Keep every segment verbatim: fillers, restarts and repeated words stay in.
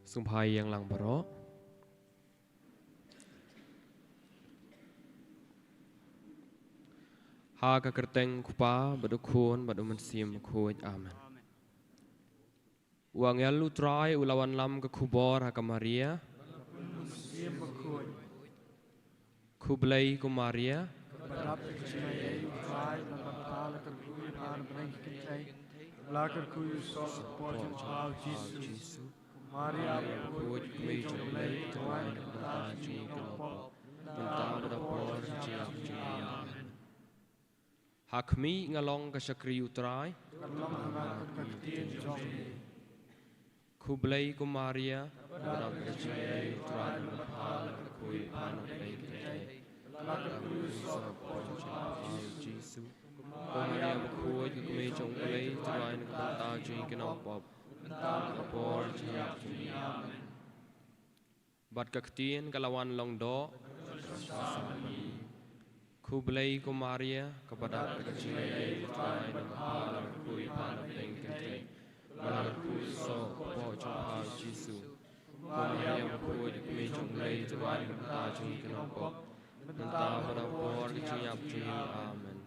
Sngewbha ïeng lang baroh. Ha ka kyrteng u Kpa bad u Khun bad u Mynsiem Bakhuid. Amen. U angel u Trai u la wanlam ka khubor ha ka Maria. Khublei ko Maria. Kaba dap da ka jingaiei, u Trai u don bad pha, la kyrkhu ïa pha na bneng ki kynthei, la kyrkhu ïa u soh ka kpoh jong pha u Jisu. Ko Maria bakhuid, kmie jong U Blei, to duwai na ka bynta jong ngi kiba pop, mynta bad ha ka por jong ka jingïap jong ngi. Amen. Ha khmih nga long ka shakri u Trai. Ka long ha nga kum ka ktien jong me. Khublei ko Maria, kaba dap da ka jingaiei, u Trai u don bad pha, la kyrkhu ïa pha na bneng ki kynthei, la kyrkhu ïa u soh ka kpoh jong pha u Jisu. Ko Maria bakhuid, kmie jong U Blei, to duwai na ka bynta jong ngi kiba pop, mynta bad ha ka por jong ka jingïap jong ngi. Amen. Bad ka ktien ka la wan long doh. Khublei ko Maria, kaba dap da ka jingaiei, u Trai u don bad pha, la kyrkhu ïa pha na bneng ki kynthei, la kyrkhu ïa u soh ka kpoh jong pha u Jisu. Ko Maria bakhuid, kmie jong U Blei, to duwai na ka bynta jong ngi kiba pop, mynta bad ha ka por ka jingïap jong ngi. Amen.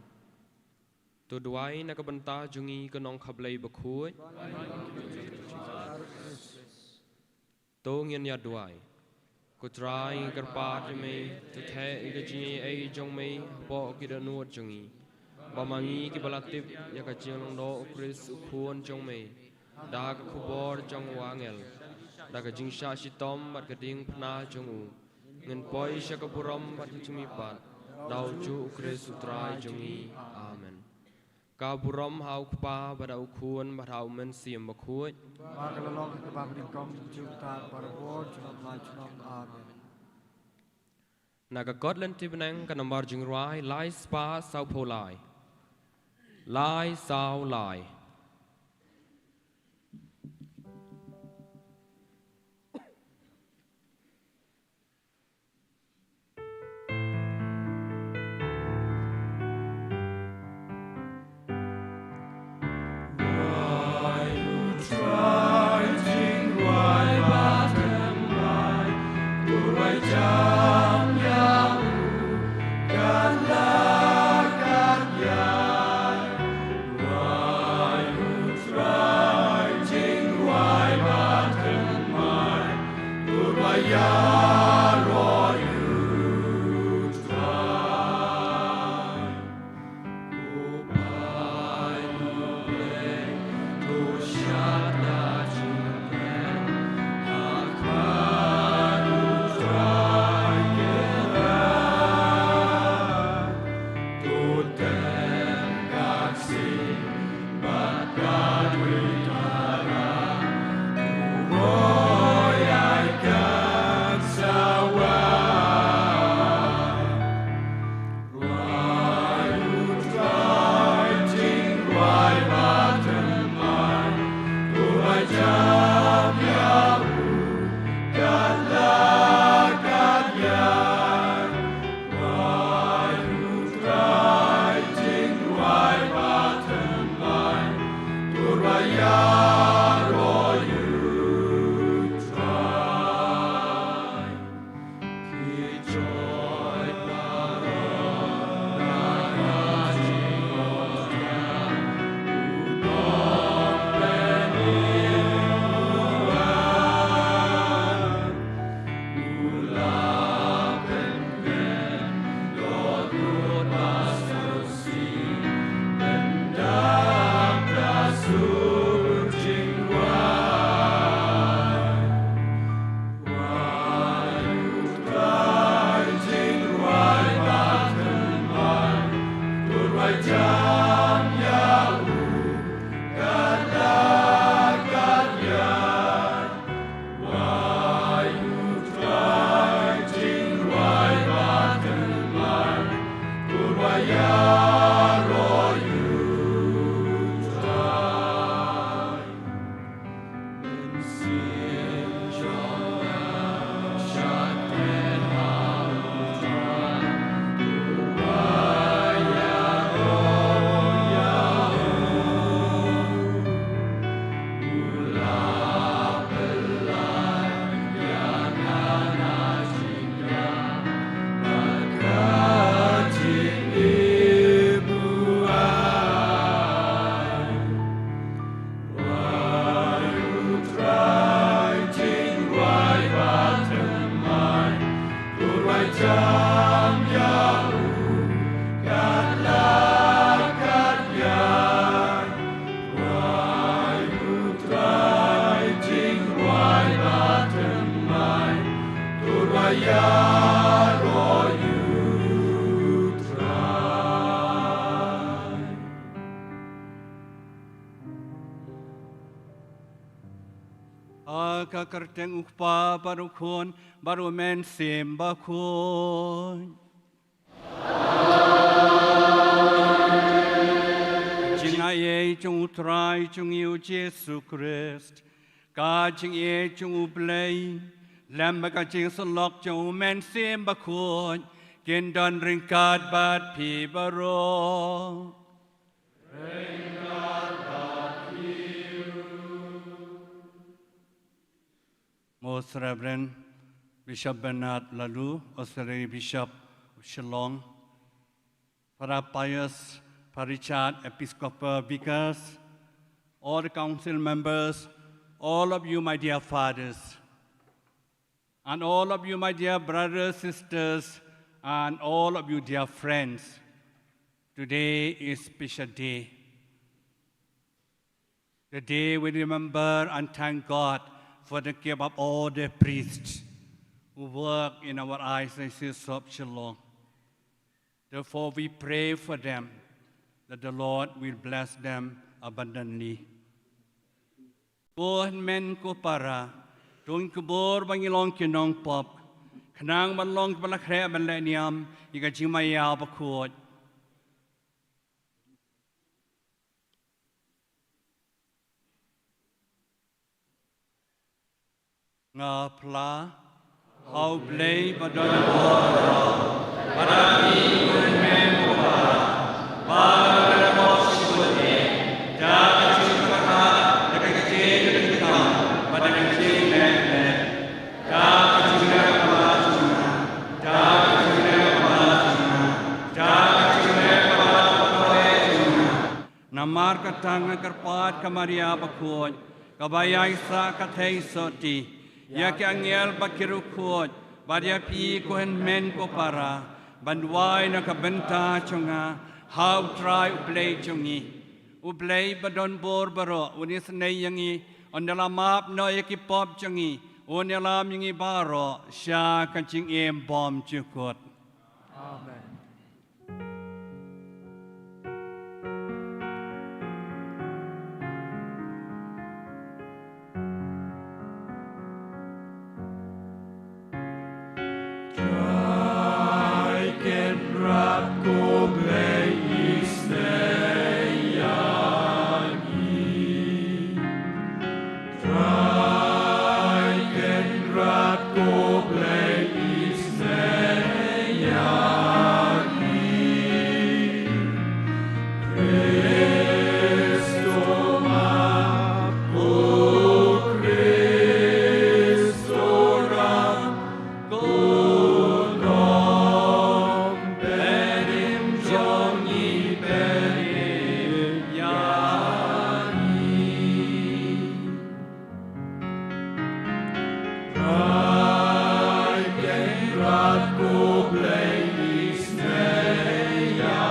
To duwai na ka bynta jong ngi ko Nongkha Blei bakhuid. To ngin ïa duwai. Ko Trai, ngi kyrpad ïa me, to theh ïa ka jingaiei jong me hapoh ki dohnud jong ngi, ba ma ngi kiba la tip ïa ka jinglong doh U Khrist U Khun jong me, da ka khubor jong u angel, da ka jingshah shitom bad ka diengphna jong u, ngin poi sha ka burom bad ka jingmihpat, da ujuh U Khrist U Trai jong ngi. Amen. Ka burom ha u Kpa bad ha u Khun bad ha u Mynsiem Bakhuid. Ba ka la long ha kaba nyngkong, juh juh, bad ha ka por junom la junom. Amen. Na ka kot lynti bneng, ka nambar jingrwai lai spah sawphew lai. Lai saw lai. Ïaroh ïa u Trai. Ha ka kyrteng u Kpa bad u Khun bad u Mynsiem Bakhuid. Jingaiei jong u Trai jong ngi u Jisu Khrist, ka jingïeit jong u Blei, lem bad ka jingsyllok jong u Mynsiem Bakhuid, kin don ryngkat bad phi baroh. Most Reverend Bishop Bernard Laloo, Auxiliary Bishop of Shillong, Father Pius, Father Richard, Episcopal Vicars, all the council members, all of you, my dear fathers, and all of you, my dear brothers, sisters, and all of you, dear friends, today is special day. The day we remember and thank God for the gift of all the priests who work in our Archdiocese of Shillong. Therefore, we pray for them that the Lord will bless them abundantly. Ko hynmen ko para, to ngin kyrkhu ba ngin long ki nongpop, khnang ban long kiba la khreh ban leh niam ïa ka jingmaïa bakhuid. Nga phla ha U Blei ba don bor, ba la pynmen ko para, ba la pynmen ko para, da ka jingkyrkhu, da ka jingkyrkhu, ba da ka jingkyrkhu. Namar kata nga kyrpad ka Maria bakhuid, kaba ïaisah ka theisotti, ïa ki angel bad ki riewkhuid, bad ïa phi ko hynmen ko para, ban duwai na ka bynta jong nga ha U Trai U Blei jong ngi. U Blei ba don bor baroh un isynei ïa ngi, un ïalam map noh ïa ki pop jong ngi, un ïalam ïa ngi baroh sha ka jingim bymjukut. Amen. Trai Kynrad ko Blei isynei ïa ngi. Trai Kynrad ko Blei isynei ïa ngi. Khrist to map, ko Khrist to rap, ko Trai Blei jong ngi, pynïaid ïa ngi. Trai Kynrad ko Blei isynei ïa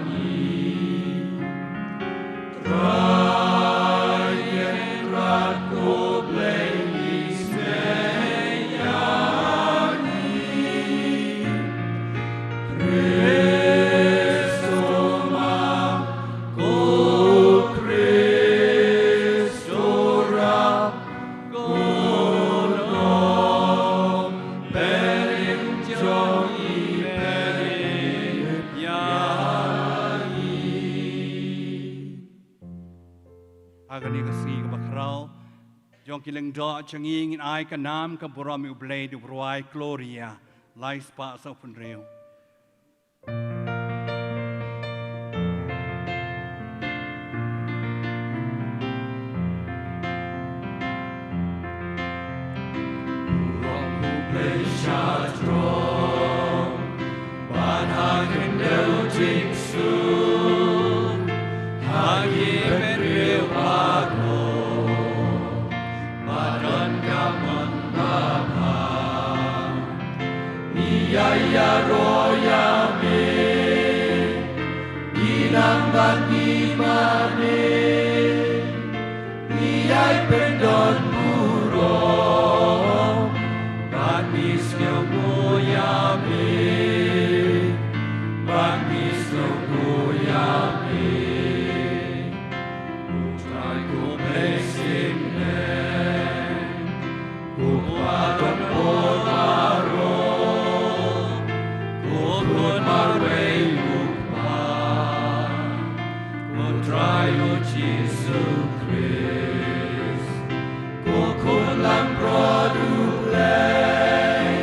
ngi. Trai Kynrad ko Blei isynei ïa ngi. Khrist to map, ko Khrist to rap, ko Trai Blei jong ngi, pynïaid ïa ngi. Ha kane ka sngi kaba khraw jong ki lyngdoh jong ngi, ngin ai ka nam ka burom ïa U Blei da u rwai Gloria, lai spah saw phew hynriew. Ban ha khyndew jingsuk ha ki briew baroh ba don ka mon babha. Ngi ïa ïaroh ïa me, ngi nang bad ngi mane. Ngi ïai pyndon burom bad ngi Ko Trai u Jisu Khrist, ko khun langbrot U Blei,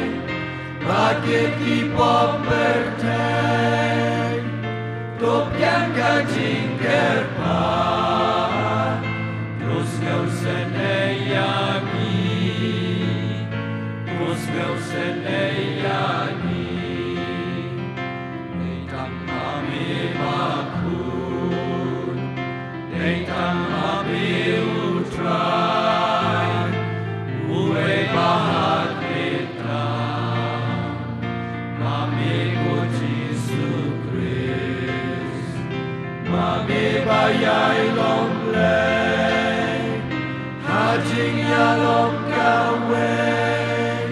ba kit ki pop pyrthei, to pdiang ka jingkyrpad, to sngewsynei ïa ngi, to sngewsynei ïa ngi. Dei tang ma me bakhuid, dei tang ma me U Trai, uwei ba ha kyrteng, ma me ko Jisu Khrist, ma me ba ïai long Blei ha jingïalong kawei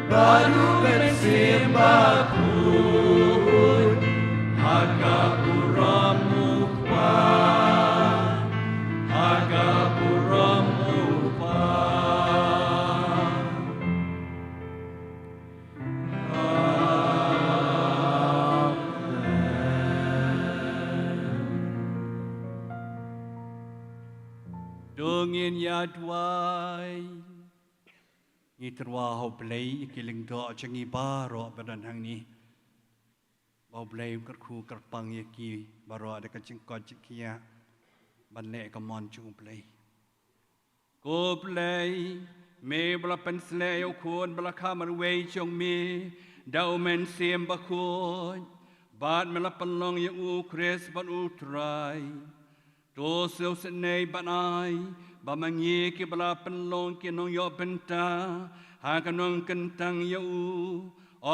bad U Mynsiem Bakhuid, ha ka burom U Kpa, ha ka burom U Kpa. Amen. To ngin ïa duwai. Ngi tyrwa ha U Blei ïa ki lyngdoh jong ngi baroh ba don hangne. Ba U Blei un kyrkhu kyrpang ïa ki baroh da ka jingkoit jingkhiah ban leh ka mon jong U Blei. Ko Blei, me ba la pynsleh ïa u Khun ba la kha marwei jong me da U Mynsiem Bakhuid, bad me la pynlong ïa u Khrist ban U Trai. To sngewsynei bad ai ba ma ngi ki ba la pynlong ki nongïoh bynta ha ka nongkyntang ïa u,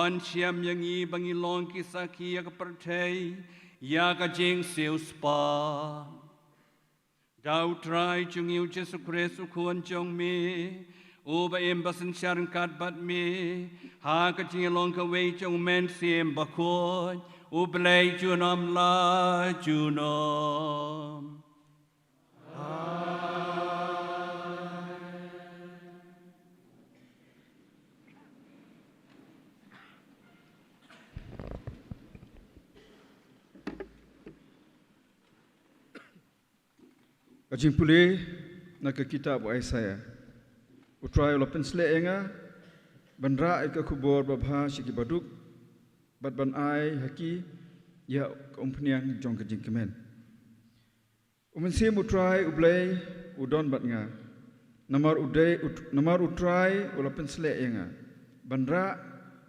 yn shem ïa ngi ba ngin long ki sakhi ïa ka pyrthei ïa ka jingsiewspah. Da U Trai jong ngi U Jisu Khrist U Khun jong me, uba im bad synshar ryngkat bad me ha ka jingïalong kawei jong U Mynsiem Bakhuid, U Blei junom la junom. Ka jingpule na ka kitab u Isaiah. U Trai u la pynsleh ïa nga ban rah ïa ka khubor babha sha ki baduk, bad ban ai ha ki ïa ka umphniang jong ka jingkmen. U Mynsiem U Trai U Blei u don bad nga. Namar u dei, u, namar U Trai u la pynsleh ïa nga ban rah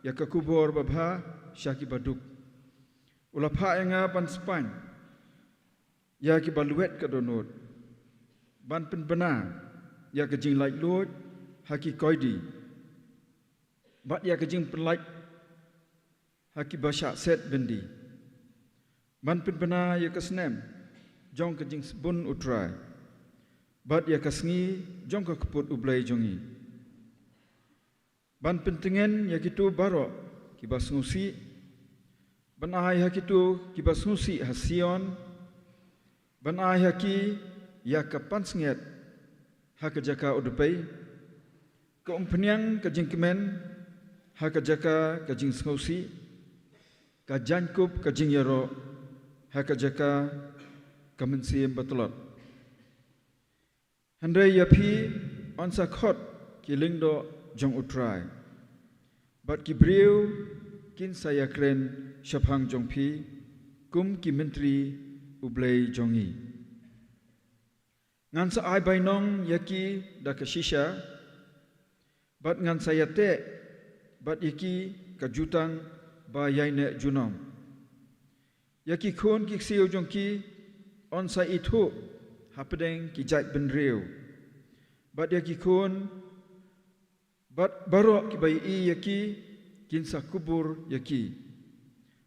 ïa ka khubor babha sha ki baduk. U la phah ïa nga ban spaiñ ïa ki balwet ka dohnud, ban pynbna ïa ka jinglaitluid ha ki koidi, bad ïa ka jingpynlait ha ki ba shah set byndi, ban pynbna ïa ka snem jong ka jingsbun U Trai, bad ïa ka sngi jong ka kput U Blei jong ngi, ban pyntngen ïa kito baroh ki ba sngewsih, ban ai ha kito ki ba sngewsih ha Sion, ban ai ha ki ïa ka pansngiat ha ka jaka u dpei, ka umphniang ka jingkmen ha ka jaka ka jingsngewsih, ka jaiñkup ka jingïaroh ha ka jaka ka mynsiem batlot. Hynrei ïa phi yn sa khot ki lyngdoh jong U Trai, bad ki briew kin sa ïakren shaphang jong phi kum ki myntri U Blei jong ngi. Ngan sa ai bainong ïa ki da ka shisha, bad ngan sa ïateh bad ïa ki ka jutang ba ïaineh junom. Ïa ki khun ki ksiew jong ki yn sa ithuh hapdeng ki jaitbynriew, bad ïa ki khun, bad baroh ki ba ïohi ïa ki kin sa kubur ïa ki,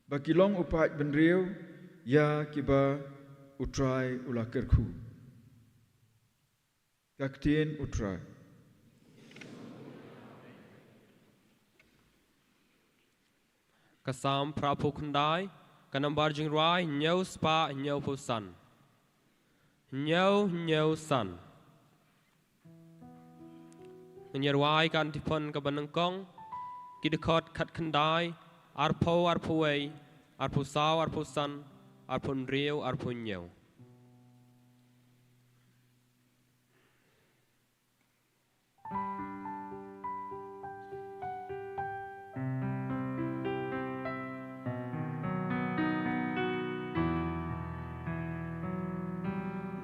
ba ki long u paid bynriew ïa ki ba U Trai u la kyrkhu. Ka ktien U Trai. Ka Salm phra phew khyndai, ka nombar jingrwai hynñiew spah hynñiew phew san. Hynñiew hynñiew san. Ngin ïa rwai ka antiphon kaba nyngkong, ki dkhot khatkhyndai, arphew, arphew wei, arphew saw, arphew san, arphew hynriew, arphew hynñiew.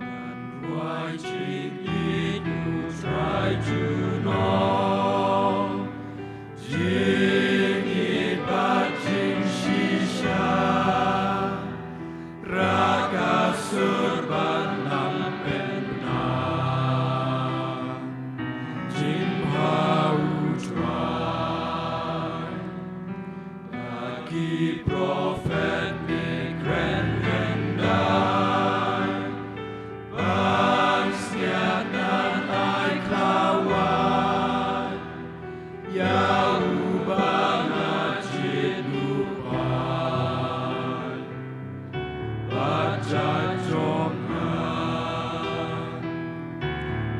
Ngan rwai jingïeit U Trai junom, jingïeit bad jingshisha, raka sur bad nang pynah, jingbha U Trai. Ki prophet ne kren hyndai, ban sngewthuh ngan ai khlawait ïa uba nga jied lypa bad jait jong nga.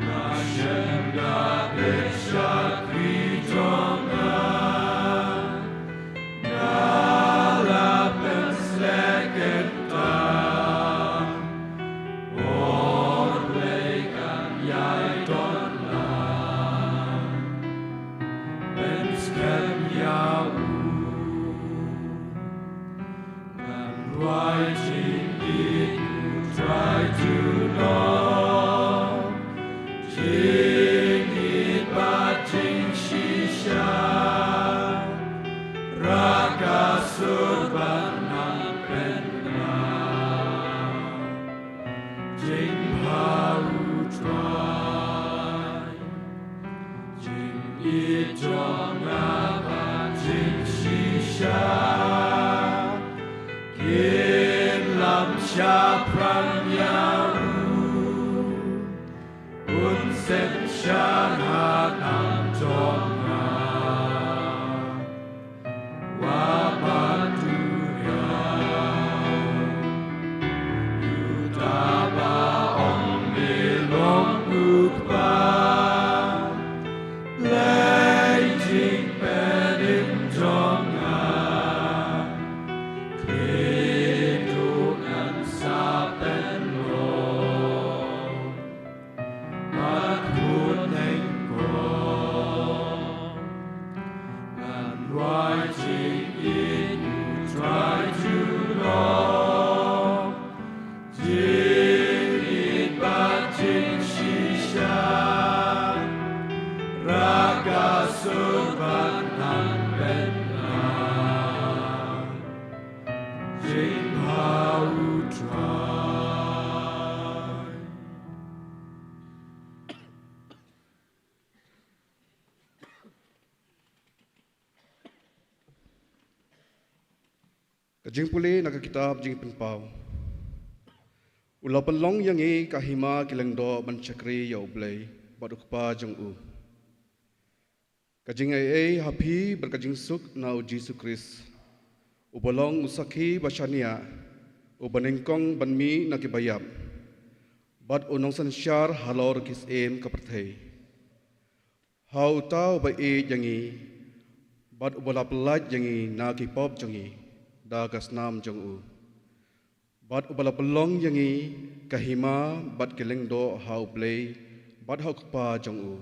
Nga shem da bit shakri jong nga, nga la pynsleh kynta, bor Blei kan ïai don lang, pynskhem ïa u. Ngan rwai jingïeit U Trai junom, jingïeit bad jingshisha, raka sur bad nang pynah, jingbha U Trai. Jingïeit jong nga bad jingshisha kin lam shaphrang ïa u, un synshar ha nam jong nga. Wat ba duriaw, uta ba ong me long u Kpa, Blei jingpynim jong nga, khlieh duh ngan sa pynlong. Bad khut nyngkong ngan rwai jingïeit U Trai junom, jingïeit bad jingshisha, raka sur bad nang pynah, jingbha U Trai. Ka jingpule na ka kitab Jingpynpaw. U la pynlong ïa ngi ka hima ki lyngdoh ban shakri ïa U Blei bad U Kpa jong u. Ka jingaiei ha phi bad ka jingsuk na U Jisu Khrist, uba long u sakhi ba shaniah, uba nyngkong ban mih na ki baïap, bad u nongsynshar halor ki syiem ka pyrthei. Ha uta uba ïeit ïa ngi bad uba la pyllait ïa ngi na ki pop jong ngi da ka snam jong u, bad uba la pynlong ïa ngi ka hima bad ki lyngdoh ha U Blei bad ha U Kpa jong u.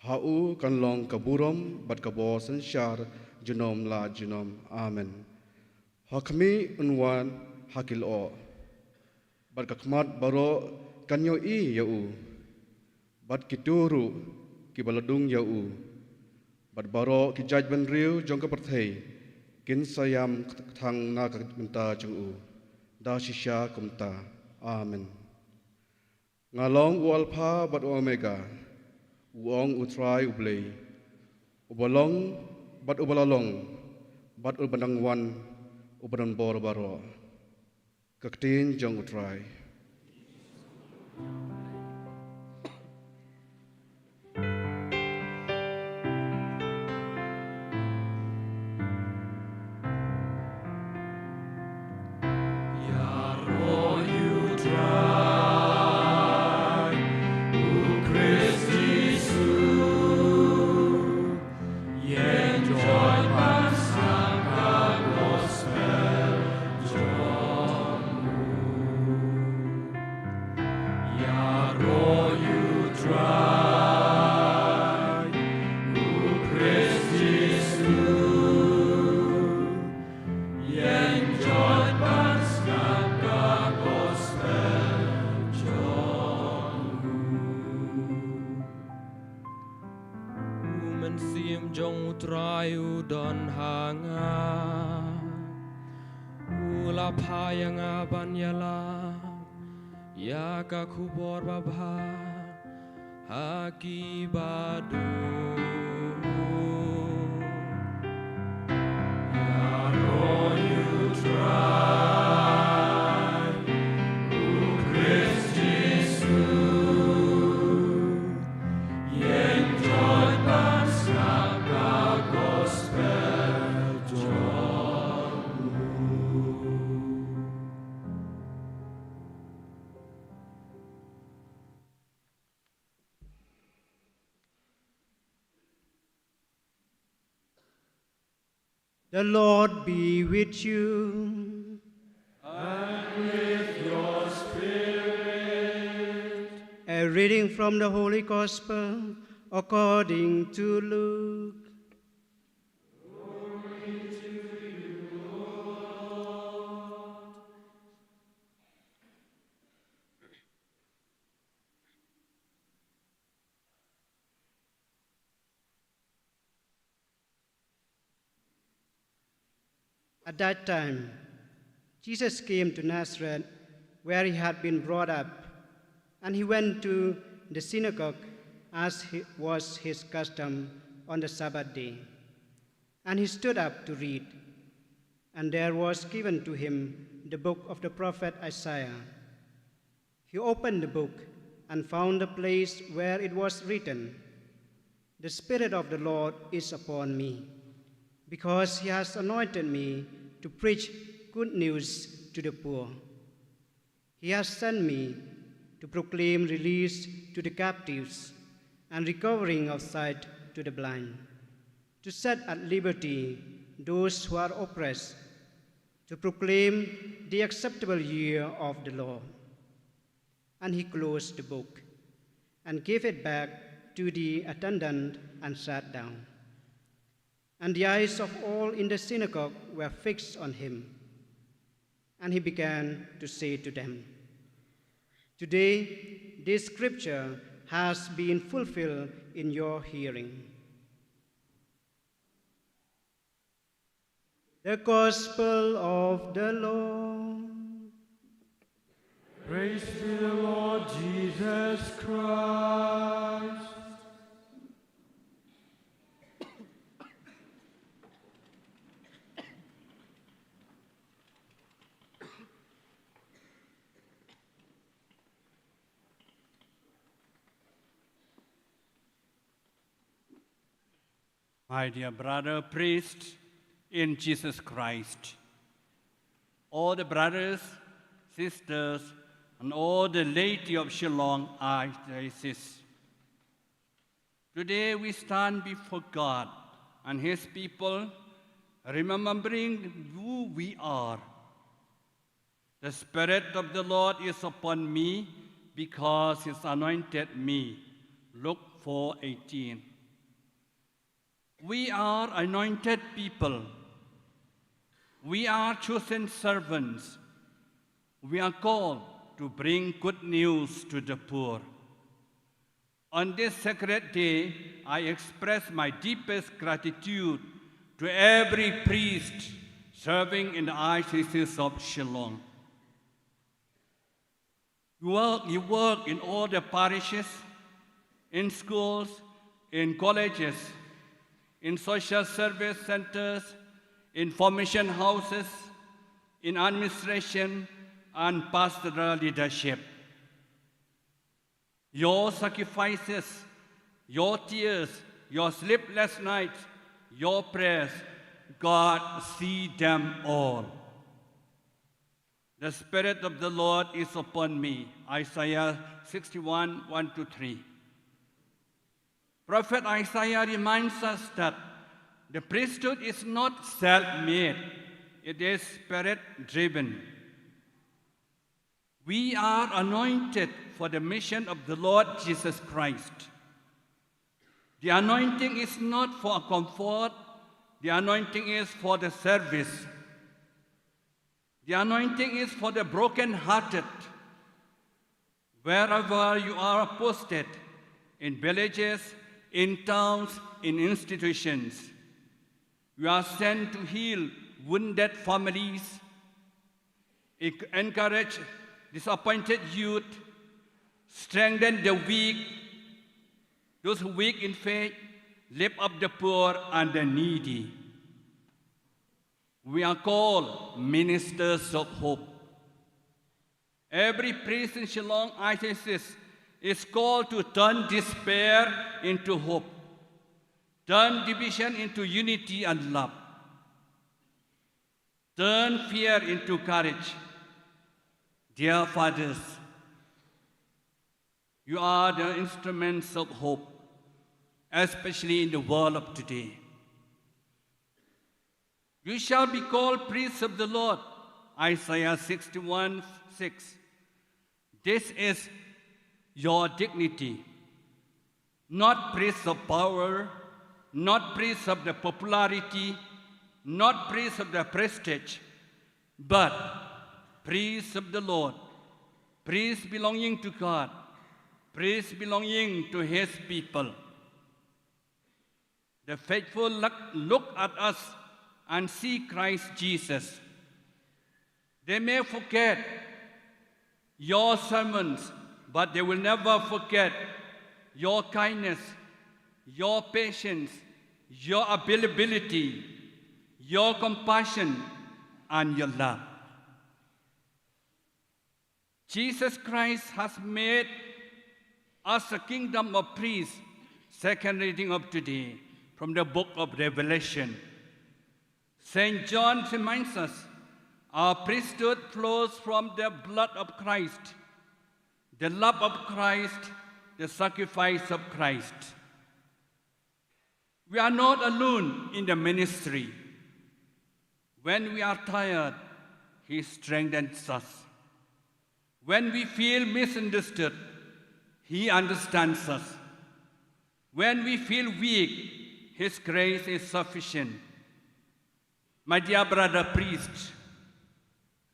Ha u kan long ka burom bad ka bor synshar junom la junom. Amen. Ha khmih un wan ha ki lyoh, bad ka khmat baroh kan ïohi ïa u, bad kito ruh kiba la dung ïa u, bad baroh ki jaitbynriew jong ka pyrthei kin sa ïam kthang na ka bynta jong u da shisha kumta. Amen. Nga long u Alpha bad u Omega, u ong U Trai U Blei, uba long bad uba la long bad uba dang wan, uba don bor baroh. Ka ktien jong U Trai. Ïaroh ïa U Trai, U Khrist Jisu. Mynsiem jong U Trai u don ha nga. U la phah ïa nga ban ïalam ïa ka khubor babha ha ki baduh. Ïaroh ïa U Trai, U Khrist Jisu. Ïeng jot ban sngap ka gospel jong u. The Lord be with you. And with your spirit. A reading from the Holy Gospel according to Luke. At that time, Jesus came to Nazareth, where he had been brought up, and he went to the synagogue as he, was his custom on the Sabbath day. And he stood up to read, and there was given to him the book of the prophet Isaiah. He opened the book and found the place where it was written, "The Spirit of the Lord is upon me, because he has anointed me to preach good news to the poor. He has sent me to proclaim release to the captives and recovering of sight to the blind, to set at liberty those who are oppressed, to proclaim the acceptable year of the Lord." And he closed the book and gave it back to the attendant and sat down. And the eyes of all in the synagogue were fixed on him. And he began to say to them, "Today this scripture has been fulfilled in your hearing." The Gospel of the Lord. Praise to the Lord Jesus Christ. My dear brother priest in Jesus Christ, all the brothers, sisters, and all the laity of Shillong Archdiocese. Today we stand before God and His people, remembering who we are. "The Spirit of the Lord is upon me, because He's anointed me." Luke four eighteen. We are anointed people. We are chosen servants. We are called to bring good news to the poor. On this sacred day, I express my deepest gratitude to every priest serving in the Archdiocese of Shillong. You work, you work in all the parishes, in schools, in colleges, in social service centers, in formation houses, in administration, and pastoral leadership. Your sacrifices, your tears, your sleepless nights, your prayers, God see them all. "The Spirit of the Lord is upon me." Isaiah sixty-one, one to three. Prophet Isaiah reminds us that the priesthood is not self-made, it is spirit-driven. We are anointed for the mission of the Lord Jesus Christ. The anointing is not for comfort, the anointing is for the service. The anointing is for the broken-hearted. Wherever you are posted, in villages, in towns, in institutions. You are sent to heal wounded families, enc-, encourage disappointed youth, strengthen the weak, those weak in faith, lift up the poor and the needy. We are called ministers of hope. Every priest in Shillong I C S is called to turn despair into hope, turn division into unity and love, turn fear into courage. Dear fathers, you are the instruments of hope, especially in the world of today. You shall be called priests of the Lord, Isaiah sixty-one six. This is your dignity. Not priests of power, not priests of the popularity, not priests of the prestige, but priests of the Lord, priests belonging to God, priests belonging to His people. The faithful look, look at us and see Christ Jesus. They may forget your sermons, but they will never forget your kindness, your patience, your availability, your compassion, and your love. Jesus Christ has made us a kingdom of priests. Second reading of today from the book of Revelation. Saint John reminds us our priesthood flows from the blood of Christ, the love of Christ, the sacrifice of Christ. We are not alone in the ministry. When we are tired, He strengthens us. When we feel misunderstood, He understands us. When we feel weak, His grace is sufficient. My dear brother priest,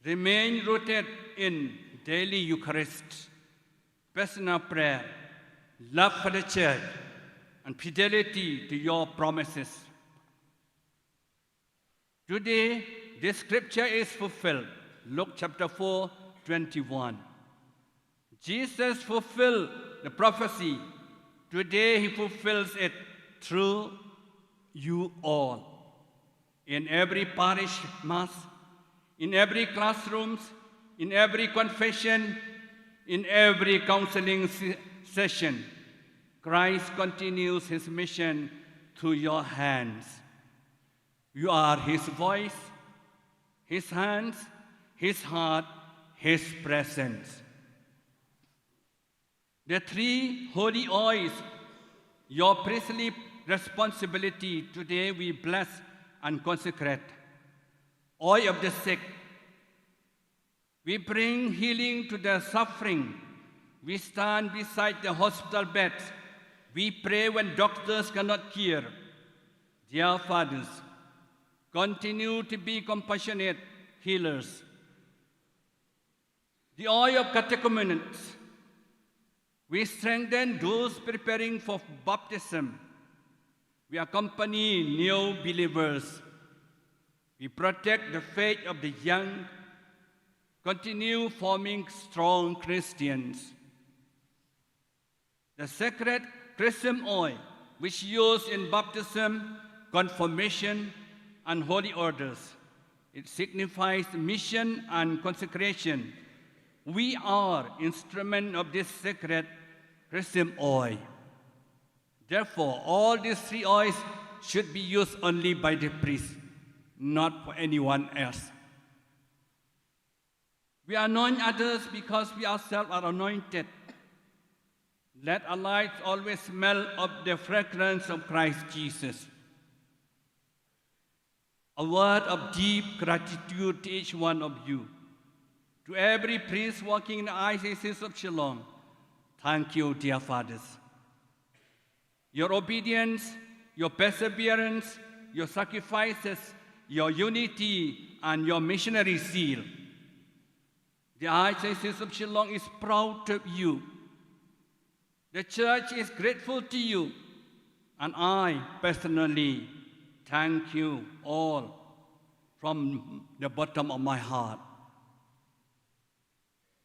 remain rooted in daily Eucharist, personal prayer, love for the church, and fidelity to your promises. Today, this scripture is fulfilled. Luke chapter four, twenty-one. Jesus fulfilled the prophecy. Today, He fulfills it through you all. In every parish mass, in every classrooms, in every confession, in every counseling se-, session, Christ continues His mission through your hands. You are His voice, His hands, His heart, His presence. The three holy oils, your priestly responsibility, today we bless and consecrate. Oil of the sick, we bring healing to the suffering. We stand beside the hospital beds. We pray when doctors cannot cure. Dear fathers, continue to be compassionate healers. The oil of catechumens, we strengthen those preparing for baptism. We accompany new believers. We protect the faith of the young, continue forming strong Christians. The sacred chrism oil, which used in baptism, confirmation, and holy orders, it signifies mission and consecration. We are instrument of this sacred chrism oil. Therefore, all these three oils should be used only by the priest, not for anyone else. We anoint others because we ourselves are anointed. Let our lives always smell of the fragrance of Christ Jesus. A word of deep gratitude to each one of you. To every priest working in the I C S of Shillong, thank you, dear fathers. Your obedience, your perseverance, your sacrifices, your unity, and your missionary zeal. The I C S of Shillong is proud of you. The church is grateful to you. And I personally thank you all from the bottom of my heart.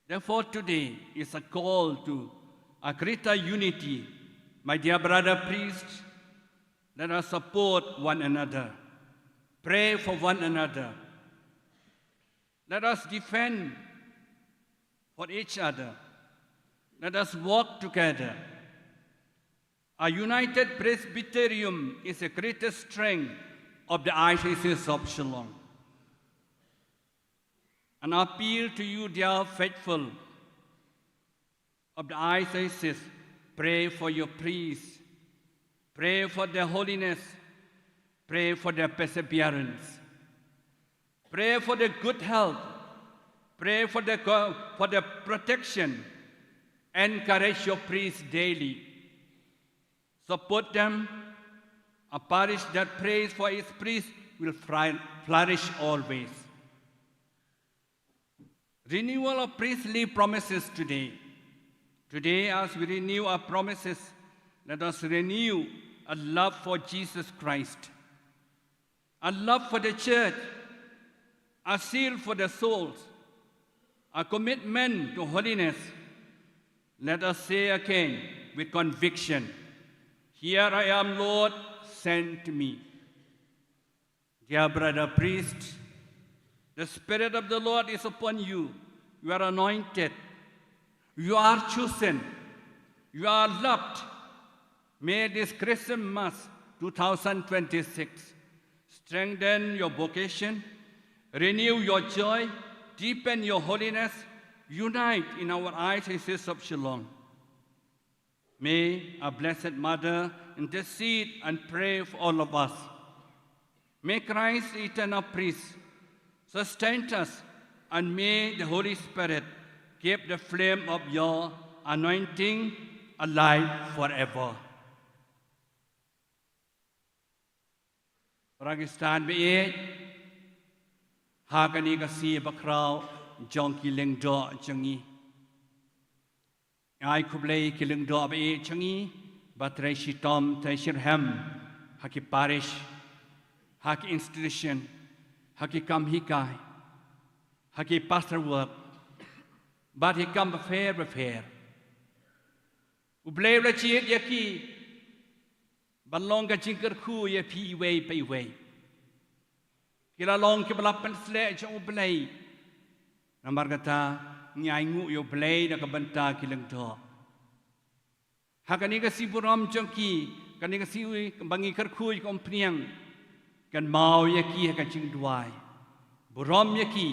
Therefore, today is a call to a greater unity. My dear brother priest, let us support one another, pray for one another, let us defend for each other, let us work together. A united Presbyterium is the greatest strength of the Archdiocese of Shillong. An appeal to you, dear faithful of the Archdiocese, pray for your priests, pray for their holiness, pray for their perseverance, pray for their good health, pray for their, for their protection, encourage your priests daily. Support them. A parish that prays for its priests will fri- flourish always. Renewal of priestly promises today. Today, as we renew our promises, let us renew a love for Jesus Christ, a love for the church, a zeal for the souls, a commitment to holiness. Let us say again with conviction, "Here I am, Lord, send me." Dear brother priest, the Spirit of the Lord is upon you. You are anointed. You are chosen. You are loved. May this Christmas two thousand twenty-six strengthen your vocation, renew your joy, deepen your holiness, unite in our Archdiocese of Shillong. May our Blessed Mother intercede and pray for all of us. May Christ, eternal priest, sustain us, and may the Holy Spirit keep the flame of your anointing alive forever. Para ngi sdang beit ha kane ka sngi bakhraw jong ki lyngdoh jong ngi. Ai khublei ki lyngdoh beit jong ngi ba trei shitom trei shirhem ha ki parish, ha ki institution, ha ki kam hikai, ha ki pastor work, bad ki kam bapher bapher. U Blei u la jied ïa ki ban long ka jingkyrkhu ïa phi iwei pa iwei. Ki la long kiba la pynsleh jong U Blei. Namar kata ngi ainguh ïa U Blei na ka bynta ki lyngdoh. Ha kane ka sngi burom jong ki, kane ka sngi ba ngi kyrkhu ïa ka umphniang, kynmaw ïa ki ha ka jingduwai. Burom ïa ki,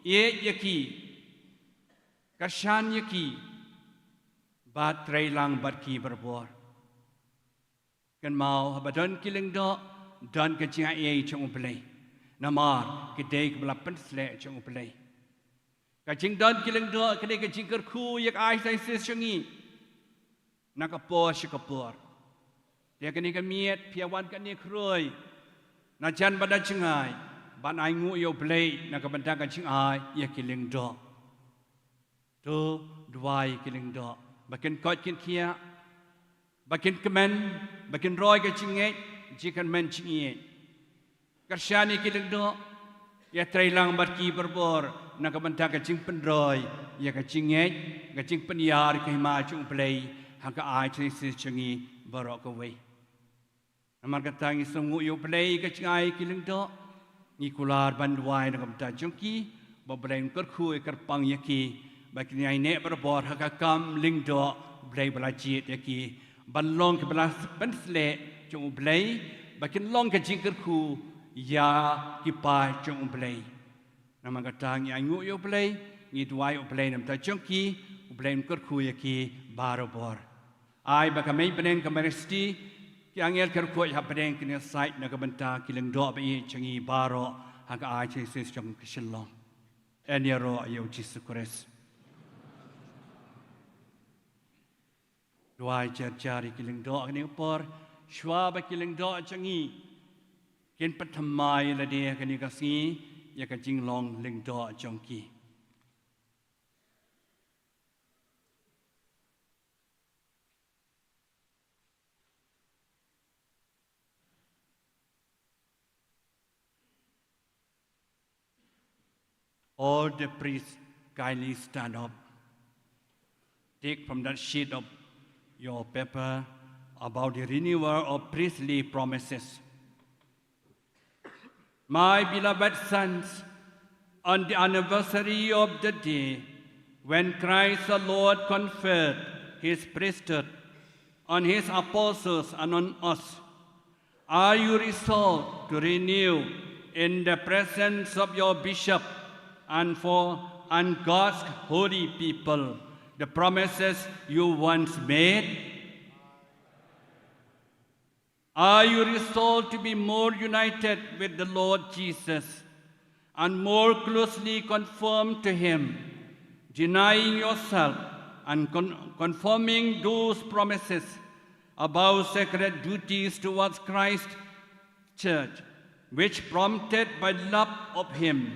ïeit ïa ki, kyrshan ïa ki, bad trei lang bad ki barabor. Kynmaw haba don ki lyngdoh, don ka jingaiei jong U Blei. Namar ki dei kiba la pynsleh jong U Blei. Ka jingdon ki lyngdoh ka dei ka jingkyrkhu ïa ka Archdiocese jong ngi na ka por sha ka por. Te kane ka miet phi ïa wan kane khroi na jan bad na jngai ban ainguh ïa U Blei na ka bynta ka jingai ïa ki lyngdoh. To duwai ki lyngdoh ba kin koit kin khiah, ba kin kmen, ba kin roi ka jingngeit, jingkmen jingïeit. Kyrshan ïa ki lyngdoh, ïa trei lang bad ki barabor na ka bynta ka jingpynroi ïa ka jingngeit, ka jingpynïar ka hima jong U Blei ha ka Archdiocese jong ngi baroh kawei. Namar kata ngi sngewnguh ïa U Blei ka jingai ki lyngdoh. Ngi kular ban duwai na ka bynta jong ki ba U Blei un kyrkhu ïa kyrpang ïa ki ba kin ïai neh barabor ha ka kam lyngdoh U Blei ba la jied ïa ki ban long kiba la pynsleh jong U Blei, ba kin long ka jingkyrkhu ïa ki paid jong U Blei. Namar kata ngi ainguh ïa U Blei, ngi duwai U Blei na ka bynta jong ki, U Blei un kyrkhu ïa ki barabor. Ai ba ka mei bneng ka Maria Theisotti, ki angel ki rukhuid ha bneng kin ïasaid na ka bynta ki lyngdoh baieit jong ngi baroh ha ka Archdiocese jong ka Shillong. Yn ïaroh ïa U Jisu Khrist. Duwai jar jar ïa ki lyngdoh ha kane ka por, shuwa ba ki lyngdoh jong ngi kin pynthymmai lade ha kane ka sngi ïa ka jinglong lyngdoh jong ki. All the priests, kindly stand up. Take from that sheet of your paper about the renewal of priestly promises. My beloved sons, on the anniversary of the day when Christ the Lord conferred his priesthood on his apostles and on us, are you resolved to renew in the presence of your bishop and for and God's holy people the promises you once made? Are you resolved to be more united with the Lord Jesus and more closely conformed to him, denying yourself and con- conforming those promises about sacred duties towards Christ's church, which, prompted by love of him,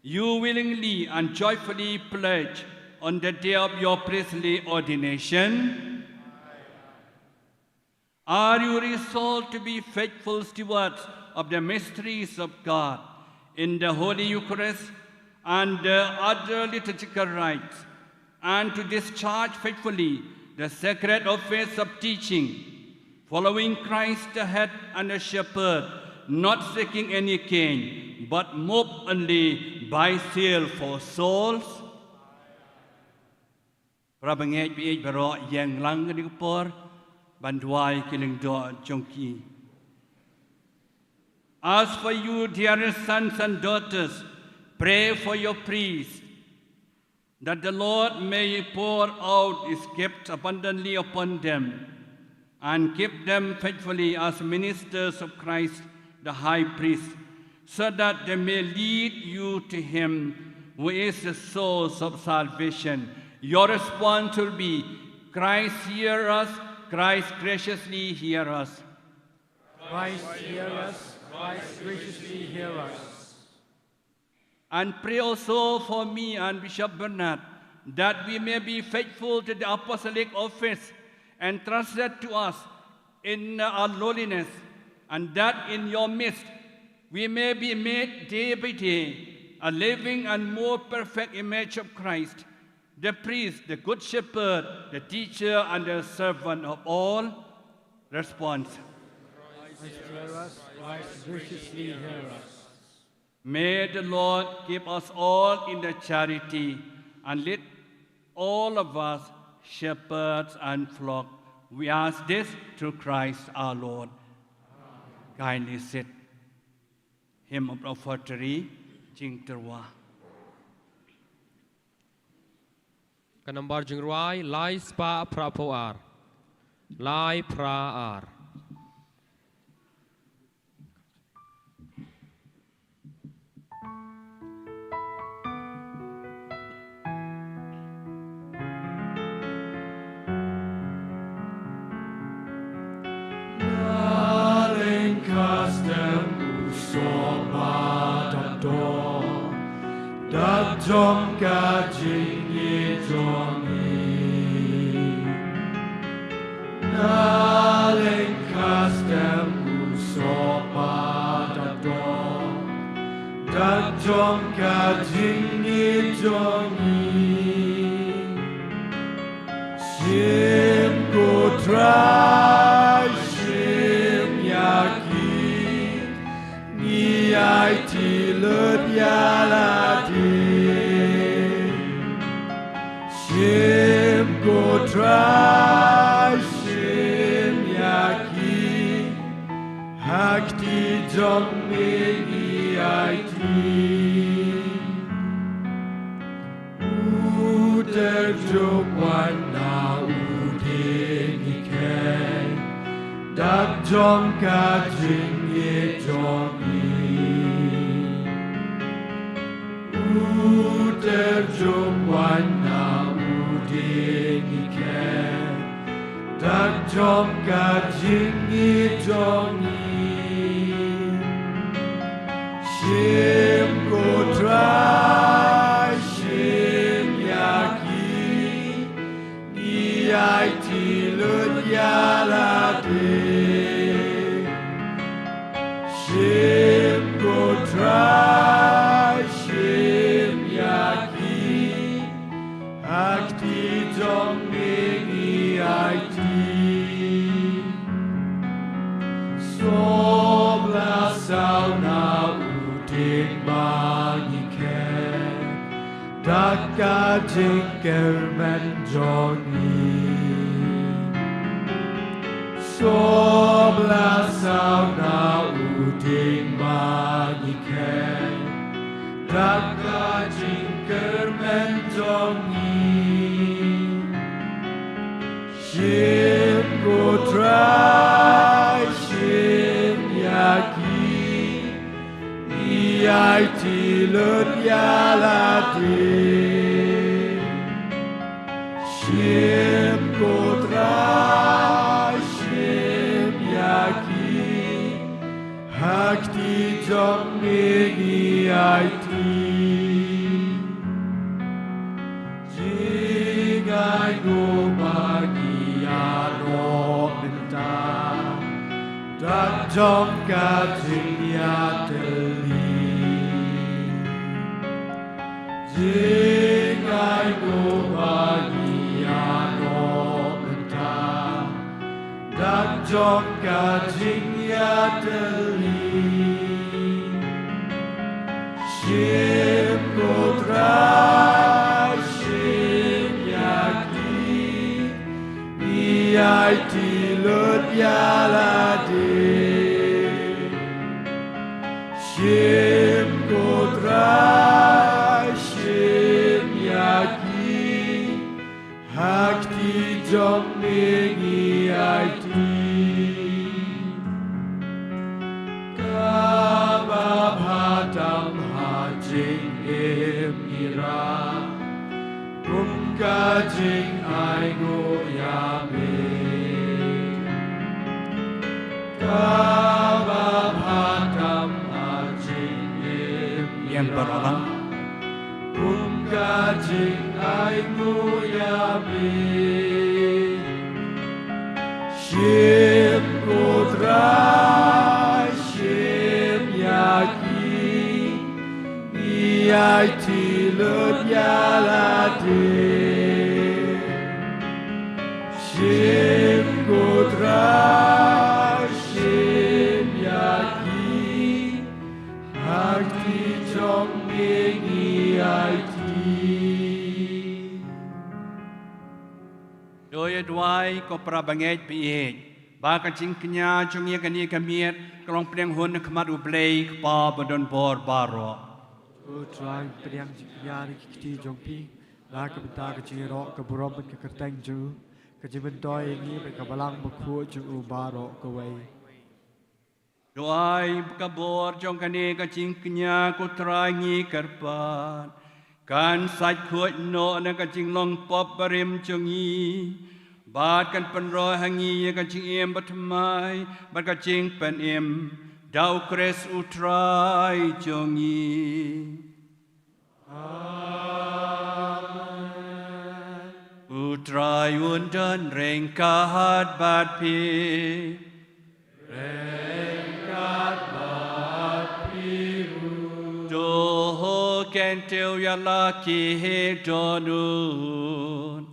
you willingly and joyfully pledge on the day of your priestly ordination? Are you resolved to be faithful stewards of the mysteries of God in the Holy Eucharist and the other liturgical rites, and to discharge faithfully the sacred office of teaching, following Christ the head and the shepherd, not seeking any gain, but moved only by zeal for souls? Para bangeit baieit baroh, ïeng lang kane ka por ban duwai ki lyngdoh jong ki. As for you, dearest sons and daughters, pray for your priests, that the Lord may pour out his gift abundantly upon them and keep them faithfully as ministers of Christ the High Priest, so that they may lead you to him who is the source of salvation. Your response will be, "Christ, hear us. Christ, graciously hear us." Christ, hear us. Christ, graciously hear us. And pray also for me and Bishop Bernard, that we may be faithful to the apostolic office entrusted to us in our lowliness, and that in your midst we may be made day by day a living and more perfect image of Christ, the priest, the good shepherd, the teacher, and the servant of all. Response. Christ, hear us. Christ, graciously hear us. May the Lord keep us all in the charity and lead all of us shepherds and flock. We ask this through Christ our Lord. Kindly sit. Hymn of the Offertory, Jingtyrwa. Ka nambar jingrwai, lai spah phra phew ar. Lai phra ar. Na lyngkha step u sohpha da dor, da jong ka jingïeit jong ngi. Na lyngkha step u sohpha da dor, da jong ka jingïeit jong ngi. Shim ko Trai, shim ïa ki, ngi aiti lut ïa lade. Shim ko Trai, shim ïa ki, ha kti jong me ngi aiti. U tyrjuh wan na u dieng ngi kheiñ, da jong ka jingïeit jong ngi. U tyrjuh wan na u dieng ngi kheiñ, da jong ka jingïeit jong ngi. Shim ko Trai, shim ïa ki, ngi aiti lut ïa lade. Shim ko Trai, shim ka jingkyrmen jong ngi. Sngewbha saw na u dieng ma ngi kheiñ da ka jingkyrmen jong ngi. Shim ko Trai, shim ïa ki, ngi aiti lut ïa lade. Shim ko Trai, shim ïa ki, ha kti jong me ngi aiti. Jingainguh ba ngi ïaroh mynta da jong ka jingïatylli. Jingainguh ba ngi ïaroh mynta da jong ka jingïatylli. Shim ko Trai, shim ïa ki, ngi aiti lut ïa lade. Shim ko Trai, shim ïa ki, ha kti jong me ngi aiti. Kaba bha tam ha jingim ngi rah kum ka jingainguh ïa me. Kaba bha tam ha jingim ngi rah kum ka jingainguh ïa me. Shim ko Trai, shim ïa ki, ngi aiti lut ïa lade. Shim ko Trai, shim ïa ki, ha kti jong me ngi aiti. To ïa duwai ko para bangeit, peit ba ka jingkñia jong ngi ïa kane ka miet ka long pdeng hun ha khmat U Blei Kpa badonbor baroh. Ko Trai, pdiang jingkñia na ki kti jong phi na ka bynta ka jingïaroh ka burom bad ka kyrteng jong u, ka jingmyntoi ïa ngi bad ka balang bakhuid jong u baroh kawei. To ai ba ka bor jong kane ka jingkñia, ko Trai, ngi kyrpad kan sait khuid noh na ka jinglong pop barim jong ngi bad kan pynroi ha ngi ïa ka jingim bathymmai bad ka jingpynim, da U Khrist U Trai jong ngi. Amen. U Trai un don ryngkat bad phi. Ryngkat bad phi ruh. To kyntiew ïa la ki dohnud.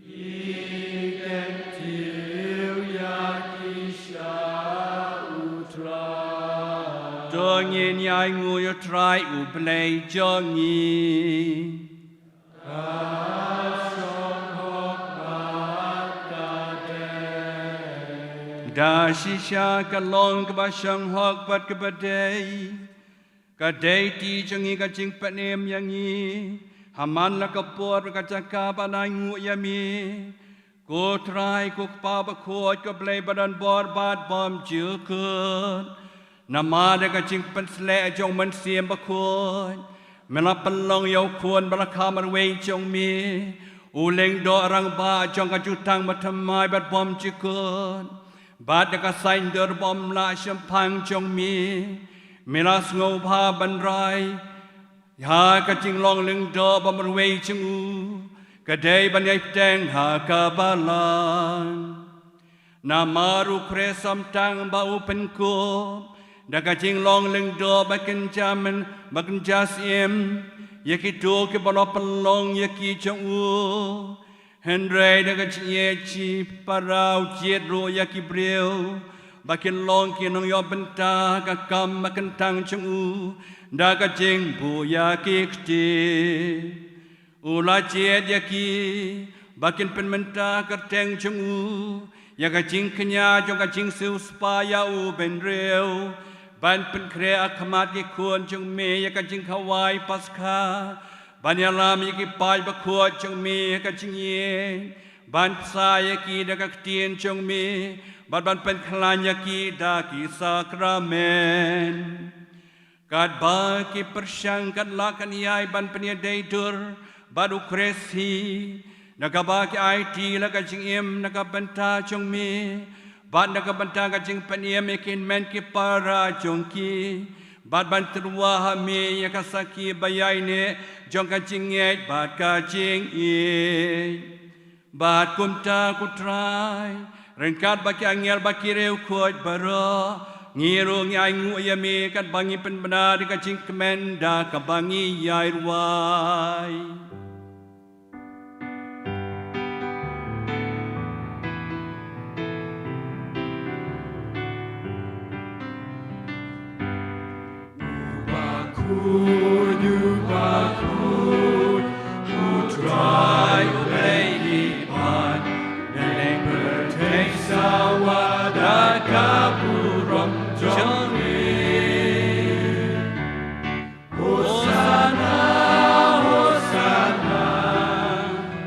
Ngi kyntiew ïa ki sha U Trai. To ngin ïainguh ïa U Trai U Blei jong ngi. Ka shong hok bad ka dei. Da shisha ka long kaba shong hok bad kaba dei. Ka dei ti jong ngi ka jingpynim ïa ngi ha man la ka por bad ka jaka ban ainguh ïa me, ko Trai, ko Kpa bakhuid, ko Blei badonbor bad bymjukut. Namar da ka jingpynsleh jong U Mynsiem Bakhuid, me la pynlong ïa U Khun ba la kha marwei jong me, u lyngdoh rangbah jong ka jutang bathymmai bad bymjukut. Bad da ka saiñdur bymlah shemphang jong me, me la sngewbha ban rai ha ka jinglong lyngdoh ba marwei jong u, ka dei ban ïai bteng ha ka balang. Namar U Khrist um tang ba u pynkup da ka jinglong lyngdoh ba kynja myn, ba kynja syiem ïa kito kiba la pynlong ïa ki jong u. Hynrei da ka jingïeit jingpynpaw jied ruh ïa ki briew ba kin long ki nongïoh bynta ka kam ba kyntang jong u da ka jingbuh ïa ki kti. U la jied ïa ki ba kin pynmynta kyrteng jong u ïa ka jingkñia jong ka jingsiewspah ïa u bynriew, ban pynkhreh ha khmat ki khun jong me ïa ka jingkhawai Paskha, ban ïalam ïa ki paid bakhuid jong me ha ka jingïeit, ban pynshai ïa ki da ka ktien jong me, bad ban pynkhlaiñ ïa ki da ki sakramen. Katba ki pyrshang, kat la kan ïai ban pynïadei dur bad u Khrist hi, na kaba ki aiti la ka jingim na ka bynta jong me, bad na ka bynta ka jingpynim ïa ki hynmen ki para jong ki, bad ban tyrwa ha me ïa ka sakhi ba ïaineh jong ka jingngeit bad ka jingïeit. Bad kumta, ko Trai, ryngkat bad ki angel bad ki riewkhuid baroh, ngi ruh ngi ainguh ïa me katba ngi pynbna da ka jingkmen da kaba ngi ïai rwai. U bakhuid, u bakhuid, u Trai u Blei ki paid, leng pyrthei sawa da ka burom jong me. Hosanna, Hosanna,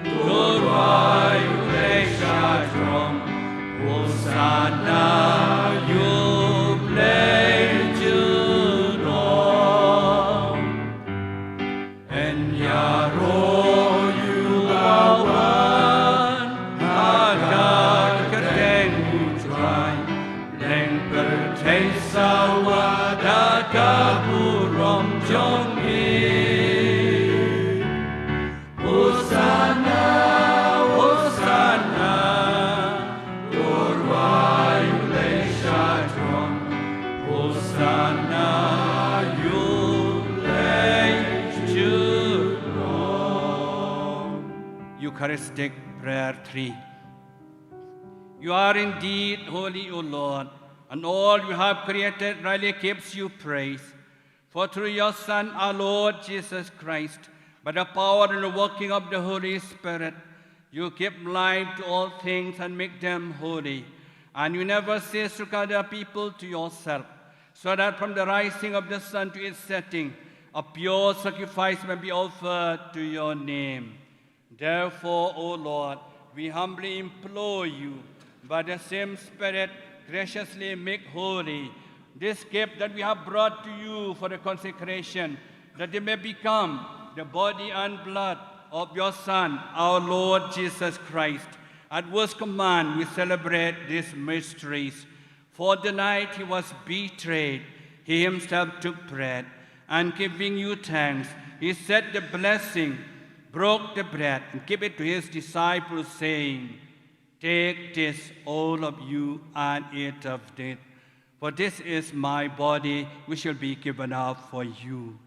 to U Trai u Blei sha jrong. Hosanna ïa U Blei junom. Yn ïaroh ïa uba wan ha ka kyrteng U Trai, leng pyrthei sawa da ka burom jong me. Hosanna, Hosanna, to U Trai u Blei sha jrong. Hosanna ïa U Blei junom. Eucharistic Prayer three. You are indeed holy, O Lord, and all you have created rightly gives you praise. For through your Son, our Lord Jesus Christ, by the power and the working of the Holy Spirit, you give life to all things and make them holy. And you never cease to gather people to yourself, so that from the rising of the sun to its setting, a pure sacrifice may be offered to your name. Therefore, O Lord, we humbly implore you, by the same Spirit, graciously make holy this gift that we have brought to you for the consecration, that it may become the body and blood of your Son, our Lord Jesus Christ, at whose command we celebrate these mysteries. For the night he was betrayed, he himself took bread, and giving you thanks, he said the blessing, broke the bread, and gave it to his disciples, saying, "Take this, all of you, and eat of it, for this is my body, which will be given up for you."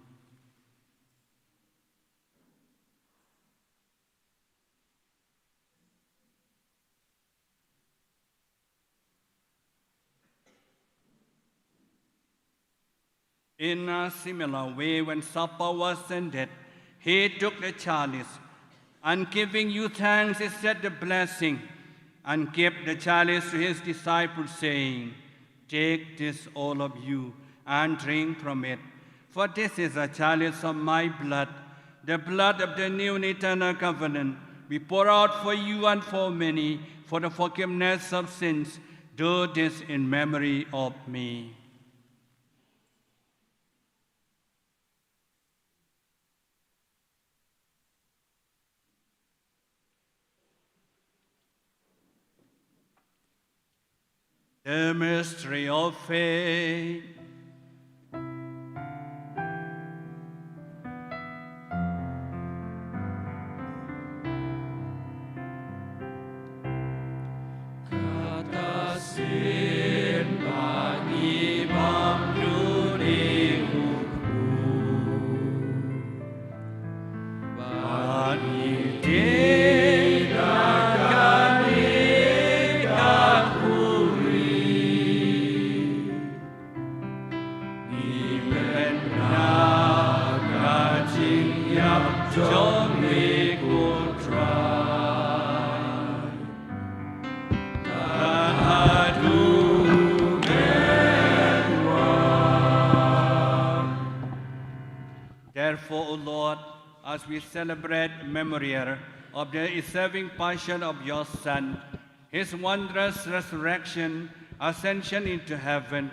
In a similar way, when supper was ended, he took the chalice, and giving you thanks, he said the blessing, and gave the chalice to his disciples, saying, "Take this, all of you, and drink from it. For this is a chalice of my blood, the blood of the new and eternal covenant, be poured out for you and for many for the forgiveness of sins. Do this in memory of me." The mystery of faith. Kata sien ba ngi bam duni u kpu. Ba ngi dei da kane ka khuri. Therefore, O Lord, as we celebrate memorial of the saving passion of your Son, his wondrous resurrection, ascension into heaven,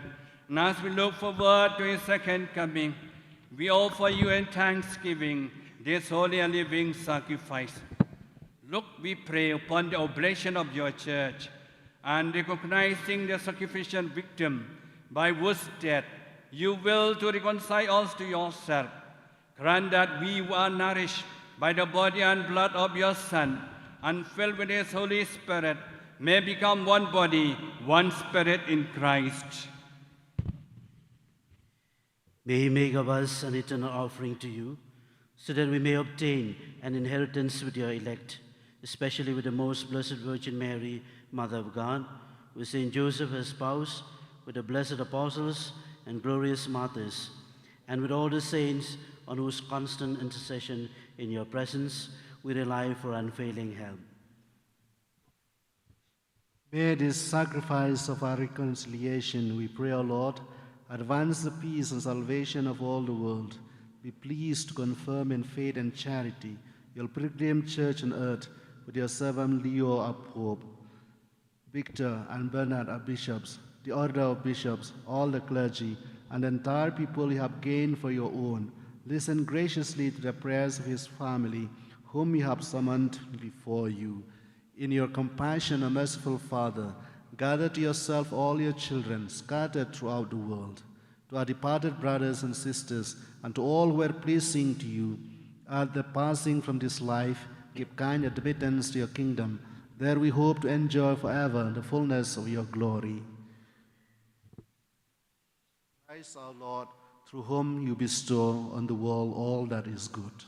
and as we look forward to his second coming, we offer you in thanksgiving this holy and living sacrifice. Look, we pray, upon the oblation of your church, and recognizing the sacrificial victim by whose death you will to reconcile us to yourself. Grant that we who are nourished by the body and blood of your Son and filled with his Holy Spirit may become one body, one spirit in Christ. May he make of us an eternal offering to you, so that we may obtain an inheritance with your elect, especially with the most blessed Virgin Mary, Mother of God, with Saint Joseph, her spouse, with the blessed apostles and glorious martyrs, and with all the saints on whose constant intercession in your presence we rely for unfailing help. May this sacrifice of our reconciliation, we pray, O Lord, advance the peace and salvation of all the world. Be pleased to confirm in faith and charity your pilgrim church on earth with your servant Leo, our Pope, Victor and Bernard, our bishops, the order of bishops, all the clergy, and the entire people you have gained for your own. Listen graciously to the prayers of his family, whom you have summoned before you. In your compassion, O merciful Father, gather to yourself all your children scattered throughout the world. To our departed brothers and sisters, and to all who were pleasing to you, at the passing from this life, give kind admittance to your kingdom. There we hope to enjoy forever the fullness of your glory. Christ our Lord, through whom you bestow on the world all that is good.